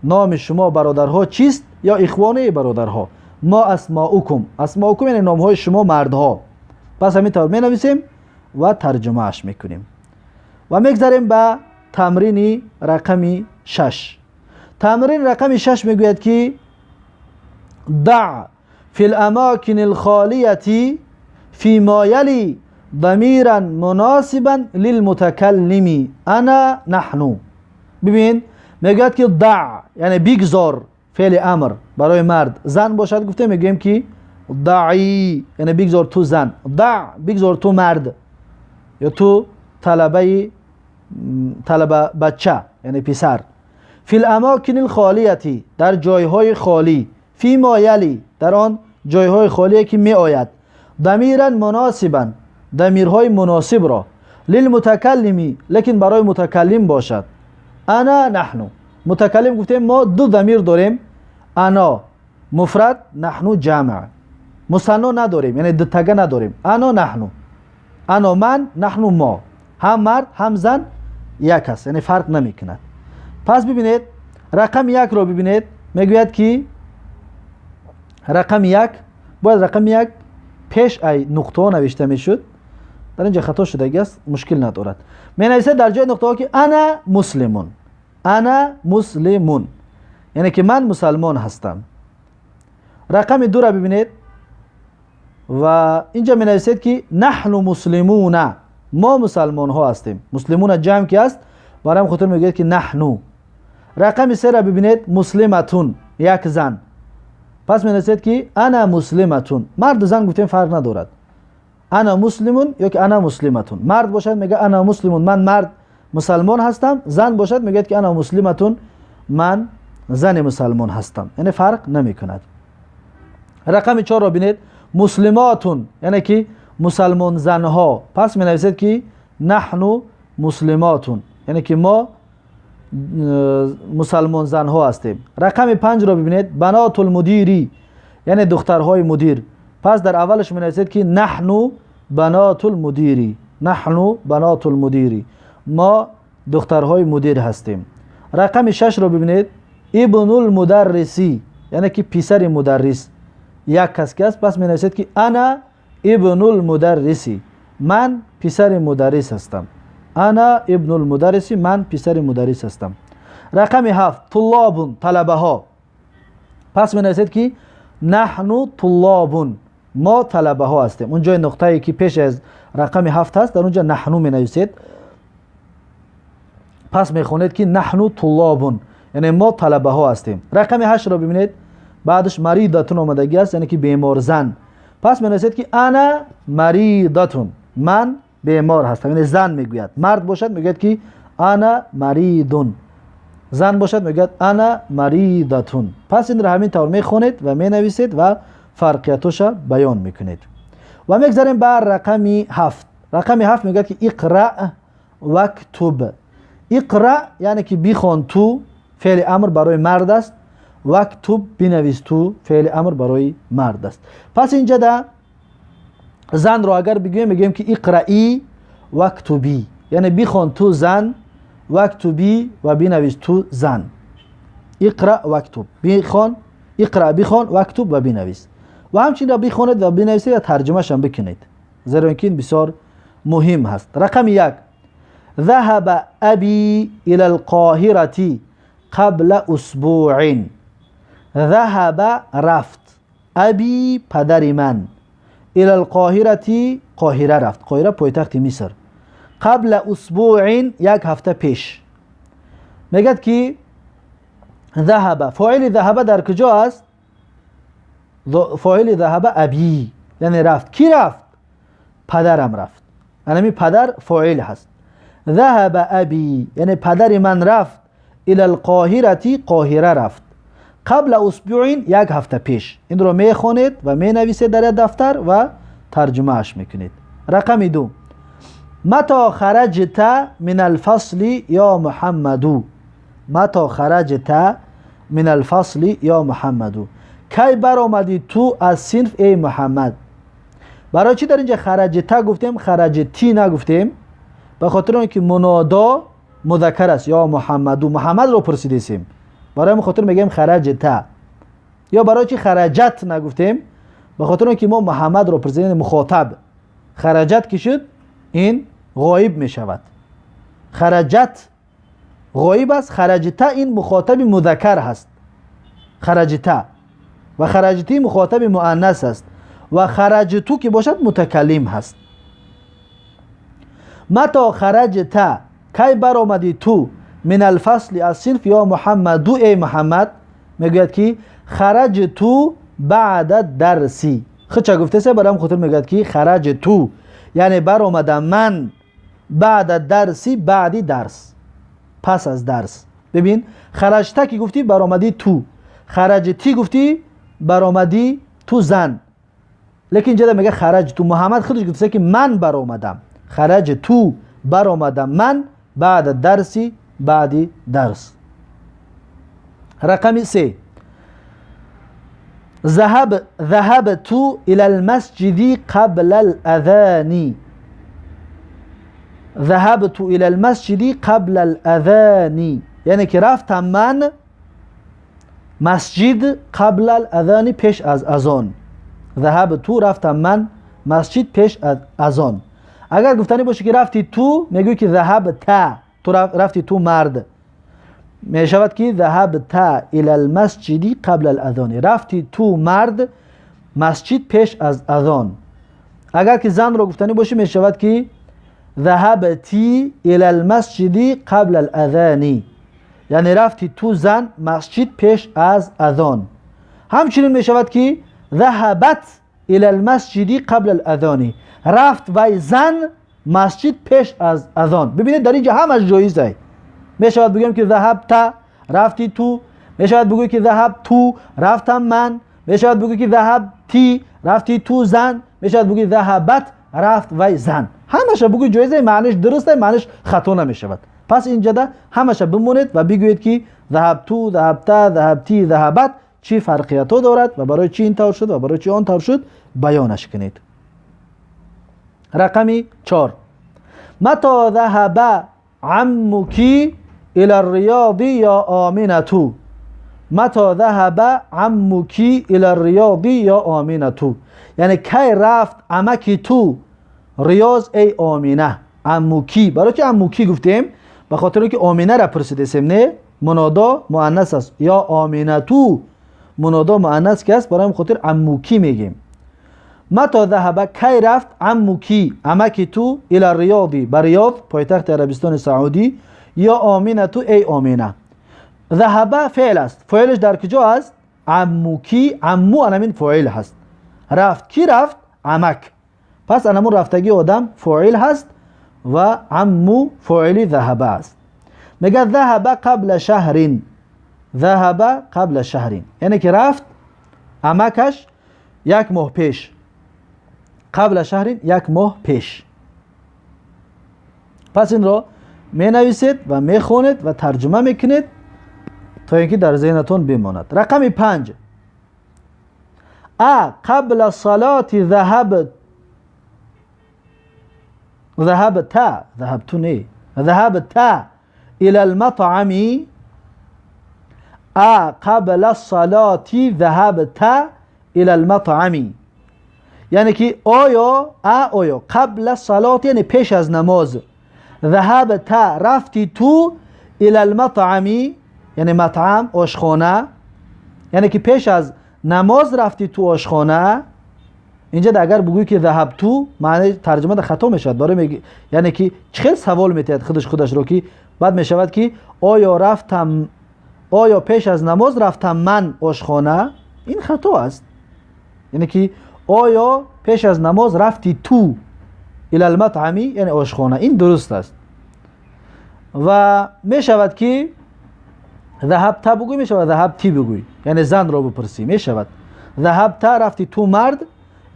نام شما برادرها چیست یا اخوان ای برادرها. ما اسماؤکم، اسماؤکم یعنی نامهای شما مردها. پس همین طور می نویسیم و ترجمه اش میکنیم و میگذریم به تمرین رقم 6. تمرین رقم 6 میگوید که دع فی الاماکن الخالیة فی ما یلی ضمیرا مناسبا للمتکلم انا نحن. ببین میگوید که دع یعنی بگذار، فعل امر برای مرد. زن باشد گفته میگویم که دعی یعنی بگذار تو زن، دع بگذار تو مرد یا تو طلبه، طلبه بچه یعنی پسر. فی الاماکن الخالیة در جایهای خالی، فی ما یلی در آن جایهای خالی که می آید، ضمیرا مناسبا ضمیرهای مناسب را، للمتکلمی لیکن برای متکلم باشد، انا نحن. متکلم گفتیم ما دو ضمیر داریم، انا مفرد، نحنو جمع. مثنا نداریم یعنی دو تگه نداریم. انا نحنو، انا من، نحنو ما، هم مرد هم زن یک است، یعنی فرق نمیکند. پس ببینید رقم 1 رو ببینید، میگوید که رقم 1 باید رقم 1 پیش ای نقطه نوشته میشد. Дар инҷа хато шудагӣ аст, мушкил надорад. Менависед дар ҷои нуқтаҳо ки ана муслимун, ана муслимун, яъне ки ман мусалмон ҳастам. Рақами дура бибинед ва инҷа менависед ки наҳну муслимуна, мо мусалмонҳо ҳастем. Муслимуна ҷамъ ки аст, барои ҳам хотир мегӯяд ки наҳну. Рақами сера бибинед, муслиматун, як зан. Пас менависед ки ана муслиматун. Марду зан гуфтем фарқ надорад. Ана муслимун ё ки ана муслиматун. Мард бошад мегӯяд ана муслимун, ман мард мусалмон ҳастам. Зан бошад мегӯяд ки ана муслиматун, ман зани мусалмон ҳастам. Яъне фарқ намекунад. Рақами чорро бинед, муслимотун, яъне ки мусалмон занҳо. Пас менависед ки наҳну муслимотун, яъне ки мо мусалмон занҳо ҳастем. Рақами панҷро бибинед, банотул мудири, яъне духтарҳои мудир. Пас дар аввалаш менависед ки наҳну банотул мудири, наҳну банотул мудири, мо духтарҳои мудир ҳастем. Рақами шашро бибинед, ибнул мударриси, яъне ки писари мударрис, як кас ки аст. Пас менависед ки ана ибнул мударриси, ман писари мударрис ҳастам. Ана ибнул мударриси, ман писари мударрис ҳастам. Рақами ҳафт, туллобун, талабаҳо. Пас менависед ки наҳну туллобун, мо талабаҳо ҳастем. Он ҷои нуқтае ки пеш аз рақами ҳафт ҳаст, дар он ҷо наҳну менависед. Пас мехонед ки наҳну туллобун, яъне мо талабаҳо ҳастем. Рақами ҳаштро бибинед, баъдаш маридатун омадагӣ аст, яъне ки беморзан. Пас менависед ки ана маридатун, ман бемор ҳастам. Яъне зан мегӯяд. Мард бошад мегӯяд ки ана маридун, зан бошад мегӯяд ана маридатун. Пас инро ҳамин тавр мехонед ва менависед ва фарқиятоша баён мекунед. Ва мегзарем ба рақами ҳафт. Рақами ҳафт мегӯяд ки иқра вактуб. Иқра яъне ки бихон ту, феъли амр барои мард аст. Вактуб бинавис ту, феъли амр барои мард аст. Пас инҷа да занро агар бигӯем, мегӯем ки иқраи вактуби, яъне бихон ту зан, вактуби ва бинавис ту зан. Иқра вактуб, бихон, иқра бихон, вактуб ва бинавис. Ва ҳамчунин бихонед ва бинависед ва тарҷумашам бикунед, зеро ин ки ин бисёр муҳим ҳаст. Рақами як, ذهب أبي إلى القاهرة قبل أسبوع. ذهب رفت، أبي پدر من، إلى القاهرة قاهرة رفت، قاهرة پایتخت مصر. قبل أسبوع یک هفته پیش. میگد که ذهب، فاعل ذهب در کجا است؟ فاعل ذهب أبي، یعنی رفت. کی رفت؟ پدرم رفت. یعنی پدر فاعل هست. ذهب أبي یعنی پدر من رفت، إلى القاهرة قاهره رفت، قبل اسبوع یک هفته پیش. این رو میخونید و مینویسید در دفتر و ترجمه اش میکنید. رقم دو، متى خرجت من الفصل یا محمد. متى خرجت من الفصل یا محمد. کی برآمدی تو از صنف ای محمد؟ برای چی در اینجا خرجت گفتیم، خرجتی نگفتیم؟ به خاطر اینکه منادا مذکر است، یا محمدو، محمد رو پرسیدیم، برای همین خاطر میگیم خرجت. یا برای چی خرجت نگفتیم؟ به خاطر اینکه ما محمد رو پرسیدیم، مخاطب. خرجت که شد این غایب میشود. خرجت غایب است، خرجت این مخاطب مذکر هست، خرجت، و خرجتی مخاطب مؤنث است، و خرجتو که باشد متکلم هست. متى خرجت، کی برآمدی تو، من الفصل از صنف یا محمدو ای محمد؟ میگوید که خرجتو بعد درسی. خود چه گفته سه برام خاطر میگوید که خرجتو یعنی برآمدم من، بعد درسی، بعدی درس، پس از درس. ببین خرجته که گفتی برآمدی تو، خرجتی گفتی برآمدی تو زن، لیکن اینجا میگه خرج تو. محمد خودش گفته که من برآمدم، خرج تو برآمدم من، بعد درسی، بعدی درس. رقم سه، ذهبت إلى المسجد قبل الأذان. ذهبت إلى المسجد قبل الأذان یعنی که رفتم من مسجد قبل الأذان پیش از اذان. ذهبت رفتم من مسجد پیش از اذان. Агар гуфтанӣ бошӣ ки рафти ту, мегӯӣ ки ذهبت, ту рафти ту мард. Мешавад ки ذهبت الى المسجد قبل الاذان. Рафти ту мард масҷид пеш аз азон. Агар ки занро гуфтанӣ бошӣ, мешавад ки ذهبتي الى المسجد قبل الاذان. Яъне рафти ту зан масҷид пеш аз азон. Ҳамчунин мешавад ки ذهبت الى المسجد قبل الاذان. Рафт вай зан масҷид пеш аз азон. Бибинед, дар инҷа ҳамаш ҷоиз аст. Мешавад бигӯем ки ذهبت, рафти ту, мешавад бигӯӣ ки ذهبت, рафтам ман, мешавад бигӯӣ ки ذهبتي, рафти ту зан, мешавад бигӯӣ ذهبت, рафт вай зан. Ҳамаша бигӯй ҷоиз аст, маъниш дуруст аст, маъниш хато намешавад. Пас инҷада ҳамаша бимонед ва бигӯед ки ذهبت, ذهبت, ذهبتي, ذهبت чӣ фарқиятҳо дорад ва барои чӣ ин тавр шуд ва барои чӣ он тавр шуд, баёнаш кунед. Рақами 4. متى ذهب عمك الى الرياض يا آمنة. متى ذهب عمك الى الرياض يا آمنة. Яъне кай рафт амаки ту Риёз, эй Омина? عمك. Барои чи عمك гуфтем? Ба хотире ки Оминаро пурсидесем, не? Мунодо муаннас аст. يا آمنة мунодо муаннас ки аст, барои ҳамин хотир عمك мегем. متى ذهب, кай рафт, عمك, амаки ту, الى الرياض, ба Риёд, пойтахти Арабистони Саудӣ, يا آمنة, эй Омина. ذهب феъл аст. Фоилаш дар куҷо аст? عمك. عم анамин фоил ҳаст. Рафт. Кӣ рафт? Амак. Пас анамун рафтагии одам фоил ҳаст ва عم фоили ذهب аст. Мегӯяд ذهب قبل شهر. ذهب قبل شهر, яъне ки рафт амакаш як моҳ пеш. قبل شهر, як моҳ пеш. Пас инро менависед ва мехонед ва тарҷума мекунед, то ин ки дар зеҳнатон бимонад. Рақами 5. أقبل الصلاة ذهب ذهبت, ذهبت не, ذهبت الى المطعم. أقبل الصلاة ذهبت الى المطعم. Яъне ки оё, أ оё, قبل الصلاة, яъне пеш аз намоз, ذهبت, рафти ту, الى المطعم, яъне مطعم, ошхона, яъне ки пеш аз намоз рафти ту ошхона. Инҷа агар бигӯӣ ки ذهبت, маънаи тарҷумада хато мешавад. Барои яъне ки чӣ хел савол метиҳад худаш худашро, ки баъд мешавад ки оё рафтам, оё пеш аз намоз рафтам ман ошхона? Ин хато аст. Яъне ки оё пеш аз намоз рафти ту, الى المطعم, яъне ошхона, ин дуруст аст. Ва мешавад ки ذهبت бигӯй, мешавад ذهبتي бигӯй, яъне занро бипурсӣ. Мешавад ذهبت, рафти ту мард,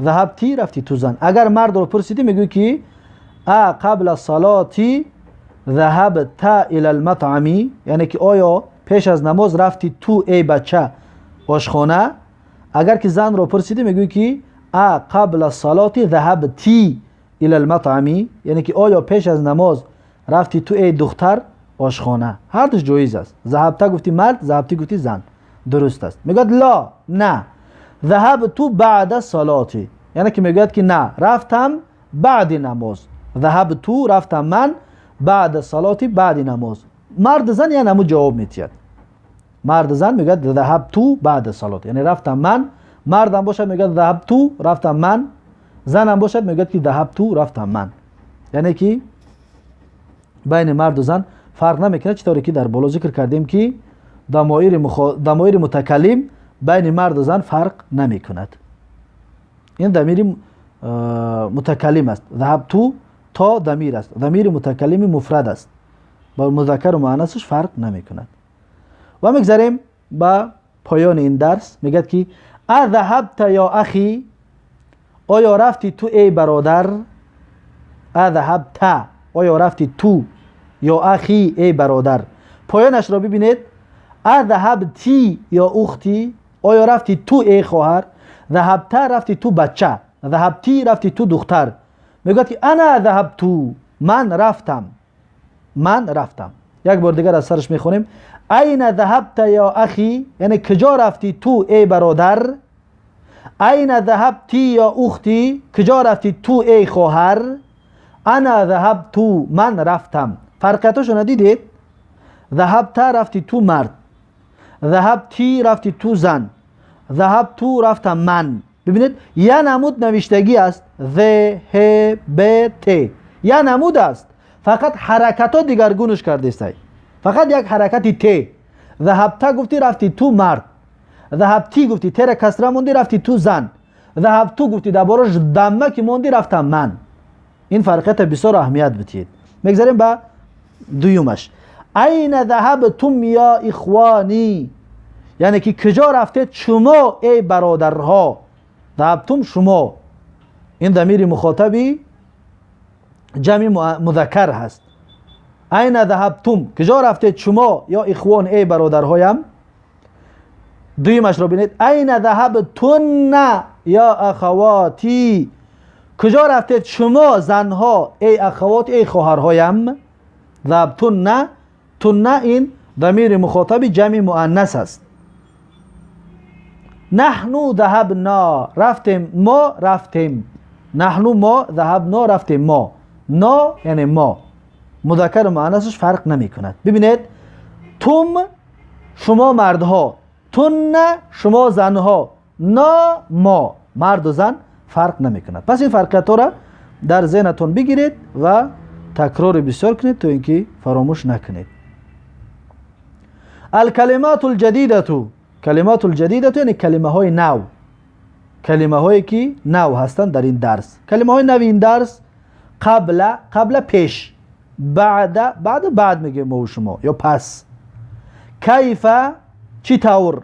ذهبتي, рафти ту зан. Агар мардро пурсидӣ, мегӯй ки أقبل الصلاة ذهبت الى المطعم, яъне ки оё пеш аз намоз рафти ту, эй бача, ошхона? Агар ки занро пурсидӣ, мегӯй ки أقبل الصلاة ذهبتي الى المطعم, яъне ки оё пеш аз намоз рафти ту, эй духтар, ошхона? Ҳардуш ҷоиз аст. ذهبت гуфти мард, ذهبتي гуфти зан, дуруст аст. Мегӯяд لا, на, ذهبت بعد الصلاة, яъне ки мегӯяд ки на, рафтам баъди намоз. ذهبت, рафтам ман, بعد الصلاة, баъди намоз. Мард, зан яъне ҳамун ҷавоб метиҳад. Мард, зан мегӯяд ذهبت بعد الصلاة, яъне рафтам ман. Мардам бошад, мегӯяд ذهبت, рафтам ман. Занам бошад, мегӯяд ки ذهبت, рафтам ман. Яъне ки байни марду зан фарқ намекунад. Чӣ тавре ки дар боло зикр кардем, ки дамоири мутакаллим байни марду зан фарқ намекунад. Ин дамири мутакаллим аст. ذهبت то дамир аст, дамири мутакаллими муфрад аст, ба музаккару муаннасаш фарқ намекунад. Ва мегзарем ба поёни ин дарс. Мегӯяд ки أذهبت يا أخي, оё рафти ту, эй бародар? أذهبت, оё рафти ту, يا أخي, эй бародар? Поёнашро бибинед. أذهبتِ يا أختي, оё рафти ту, эй хоҳар? ذهبت, рафти ту бача, ذهبتِ, рафти ту духтар. Мегӯяд ки أنا ذهبت, ман рафтам, ман рафтам. Як бор дигар аз сараш мехонем. أين ذهبت يا أخي, яъне куҷо рафти ту, эй бародар? أين ذهبتِ يا أختي, куҷо рафти ту, эй хоҳар? أنا ذهبت من رفتم. فرقیتاشو ندیدید؟ ذهبت رفتی تو مرد، ذهبتی رفتی تو زن، ذهبت رفتم من. ببینید یه نمود نوشتگی است، ذ ه ب ت، یه نمود است، فقط حرکت ها دیگرگونش کرده است. فقط یک حرکتی ت. ذهبت گفتی رفتی تو مرد، ذهبتی گفتی ت را کسره موندی رفتی تو زن، ذهبتو گفتی دربارش دمه که موندی رفتم من. این فرقیت بسیار اهمیت بدید. میگذاریم به دویمش. این ذهبتم یا اخوانی، یعنی که کجا رفتید شما ای برادرها. ذهبتم شما، این ضمیر مخاطبی جمع مذکر هست. این ذهبتم کجا رفتید شما یا اخوان ای برادرهایم. دویمش رو ببینید. این ذهبتن یا اخواتی، کجا رفتید شما زنها ای اخوات ای خواهرهایم. ذهبتن، تن این ضمیر مخاطب جمع مؤنث است. نحن ذهبنا رفتیم ما، رفتیم. نحن ما، ذهبنا رفتیم ما. نا یعنی ما، مذکر و مؤنثش فرق نمی کند. ببینید تم شما مردها، تن شما زنها، نا ما، مرد و زن فرق نمی کند. پس این فرقیت را در ذهنتون بگیرید و تکرار بسیار کنید تا اینکه فراموش نکنید. الکلمات الجدیده، کلمات الجدیده یعنی کلمه های نو، کلمه هایی که نو هستند در این درس. کلمه های نو این درس قبل، قبل پیش، بعد، بعد بعد میگه ما و شما، یا پس. کیف چطور،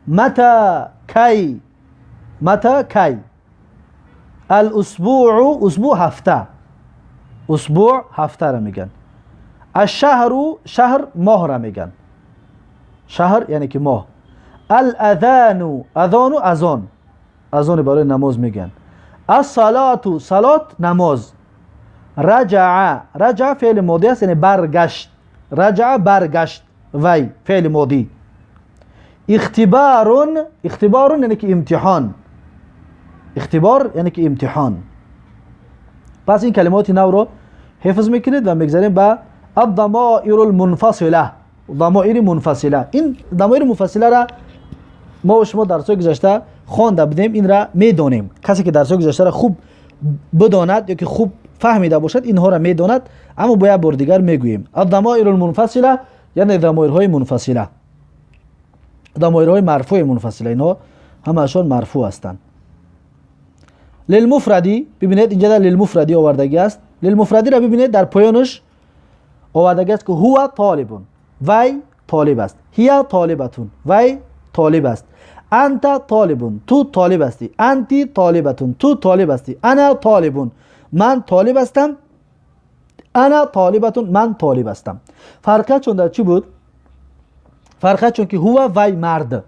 متى کی، متى کی. الاسبوع، اسبوع هفته، اسبوع هفته را میگن. الشهر، شهر ماه را میگن، شهر یعنی که ماه. الاذان، اذان اذان، اذان برای نماز میگن. الصلاه، صلات نماز. رجع، رجع فعل ماضی است یعنی برگشت. رجع برگشت، وی فعل ماضی. اختبار، اختبار یعنی که امتحان، اختبار یعنی که امتحان. پس این کلمات نو رو حفظ میکنید و میگذاریم به الضمائر المنفصله. ضمائر منفصله، این ضمائر منفصله را ما و شما درس گذشته خوانده بودیم، این را میدانیم. کسی که درس گذشته را خوب بداند یا که خوب فهمیده باشد اینها را میداند، اما باید بار دیگر میگوییم. الضمائر المنفصله یعنی ضمائرهای منفصله، ضمائرهای مرفوع منفصله، اینها همه‌شان مرفوع هستند. للمفردی، ببینید اینجا در للمفردی آوردگی است. للمفردی را ببینید در پایانش آوردگی است که هو طالبون، وی طالب است. هی طالبتون، وی طالب است. انت طالبون، تو طالب هستی. انتی طالبتون، تو طالب هستی. انا طالبون، من طالب هستم. انا طالبتون، من طالب هستم. فرقه چون در چی بود؟ فرقه چون که هو وی مرد،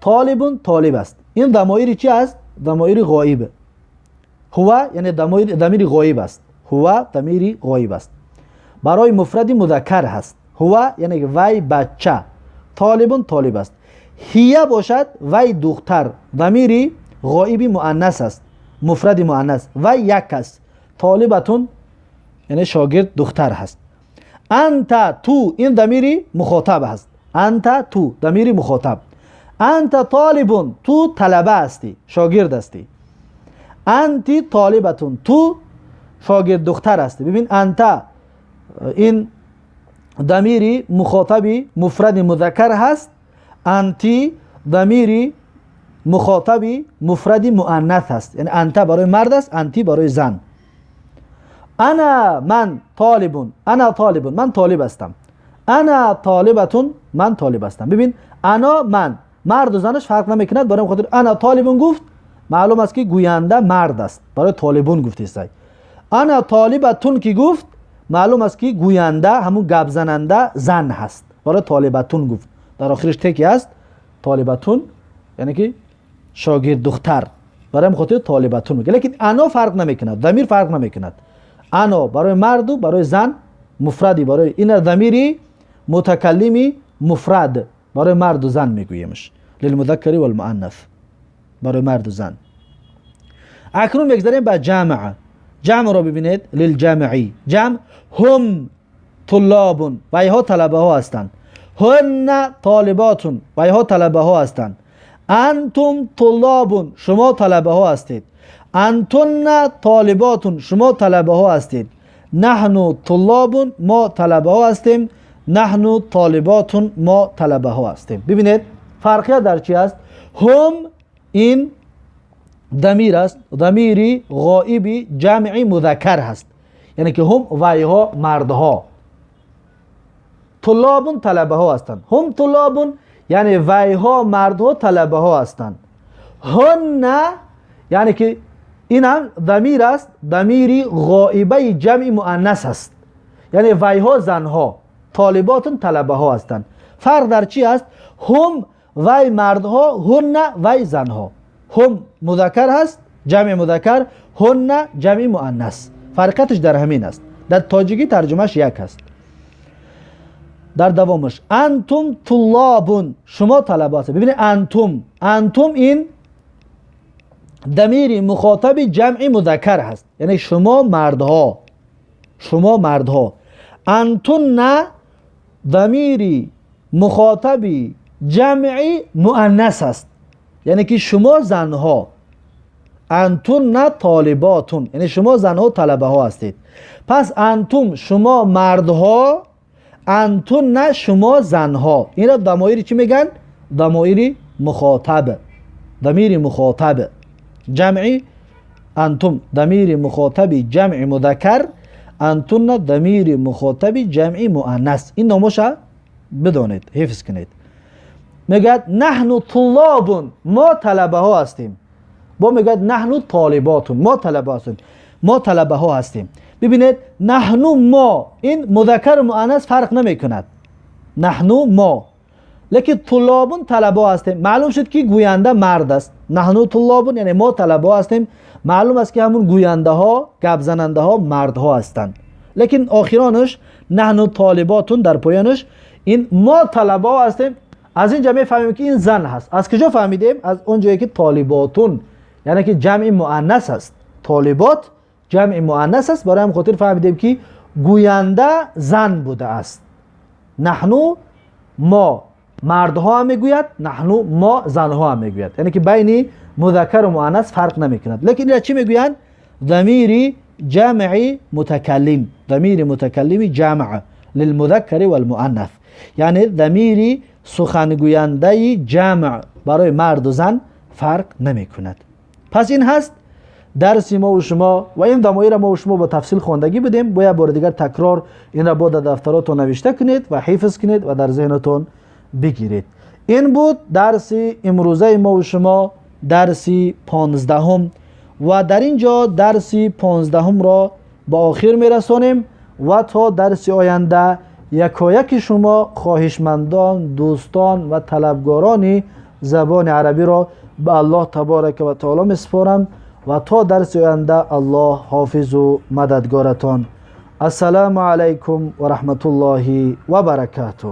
طالبون طالب است. این ضمایر چی است؟ ضمایر غایب. هو یعنی ضمیر غایب است. هو ضمیر غایب است، برای مفرد مذکر هست. هو یعنی وی بچه، طالبون طالب است. هیه باشد وی دختر، ضمیر غایب مؤنث است، مفرد مؤنث، وی یک است. طالبتون یعنی شاگرد دختر هست. انت تو، این ضمیر مخاطب هست. انت تو ضمیر مخاطب. انت طالبون، تو طلبه هستی، شاگرد هستی. انتی طالبتون، تو شاگرد دختر هستی. ببین انت این ضمیر مخاطبی مفرد مذکر هست، انتی ضمیر مخاطبی مفرد مؤنث هست، یعنی انت برای مرد است، انتی برای زن. انا من طالبون، انا طالبون من طالب هستم. انا طالبتون من طالب هستم. ببین انا من، مرد و زنش فرق نمیکند، برای خاطر انا طالبون گفت معلوم است که گوینده مرد است، برای طالبون گفته است. انا طالبتون که گفت معلوم است که گوینده همون گپ زننده زن هست، برای طالبتون گفت. در آخرش تکی است طالبتون یعنی که شاگرد دختر، برای خاطر طالبتون میگه. لیکن انا فرق نمیکند، ضمیر فرق نمیکند. انا برای مرد و برای زن مفردی، برای این ضمیری متکلمی مفرد برای مرد و زن میگوییمش، للمذکر والمؤنث، برای مرد و زن. اکنون میگذریم به جمع. جمع را ببینید، للجمعی جمع، هم طلاب ویها طلبه ها هستند، هن طالبات ویها طلبه ها هستند، انتم طلاب شما طلبه ها هستید، انتن طالبات شما طلبه ها هستید، نحن طلاب ما طلبه ها هستیم، نحن طالبات ما طلبه ها هستیم. ببینید فرقیت در چی است؟ هم این ضمیر است، ضمیری غائبی جمعی مذکر هست، یعنی که هم ویها مردها، طلاب طلبه ها هستند، هم طلاب یعنی ویها مردها طلبه ها هستند، هن یعنی که این هم ضمیر است، ضمیری غائبه جمع مؤنث است، یعنی ویها زنها، طالبات طلبه ها هستند. فرق در چی است؟ هم وی مردها، هن وی زنها. هم مذکر هست جمع مذکر، هن جمع مؤنث. فرقتش در همین است. در تاجیکی ترجمهش یک است. در دوامش انتم طلاب شما طلبه هستید. ببینید انتم، انتم این ضمیر مخاطب جمع مذکر هست، یعنی شما مردها، شما مردها. انتن ضمیر مخاطب جمع مؤنث است، یعنی که شما زنها. انتن طالباتون یعنی شما زنها طلبه ها هستید. پس انتم شما مردها، انتن شما زنها. این را ضمایر چی میگن؟ ضمایر مخاطب، ضمیر مخاطب جمعی انتم ضمیر مخاطب جمع مذکر، انتن ضمیر مخاطب جمع مؤنث. این نامش بدانید، حفظ کنید. میگه نحن طلاب ما طلبه ها هستیم. با میگه نحن طالبات ما طلبه هستیم، ما طلبه ها هستیم. ببینید نحن ما، این مذکر و مؤنث فرق نمی کند. نحن ما، لیکن طلاب طلبه هستیم. معلوم شد که گوینده مرد است. نحن طلاب یعنی ما طلبه هستیم. معلوم است که همون گوینده ها، گپ زننده ها مردها هستند. لیکن آخرانش نحن طالباتون در پایانش این ما طلبه هستیم. از اینجا میفهمیم که این زن هست. از کجا فهمیدیم؟ از اونجایی که طالباتون یعنی که جمع مؤنث است. طالبات جمع مؤنث است. برای هم خاطر فهمیدیم که گوینده زن بوده است. نحنو ما مردها هم میگوید، نحنو ما زنها هم میگوید، یعنی که بین مذکر و مؤنث فرق نمیکند. لیکن اینا چی میگویند؟ ضمیر جمع متکلم، ضمیر متکلم جمع للمذکر والمؤنث، یعنی ضمیر سخنگوینده جمع برای مرد و زن فرق نمیکند. پس این هست درس ما و شما و این ضمایر ما و شما با تفصیل خواندگی بدیم. باید بار دیگر تکرار این را با در دفتراتون نوشته کنید و حفظ کنید و در ذهنتون بگیرید. این بود درس امروزه ما و شما، درس 15 و در اینجا درس 15 را به آخر میرسانیم و تا درس آینده یکایک شما خواهشمندان، دوستان و طلبگاران زبان عربی را به الله تبارک و تعالی میسپارم و تا درس آینده الله حافظ و مددگارتان. السلام علیکم و رحمت الله و برکاته.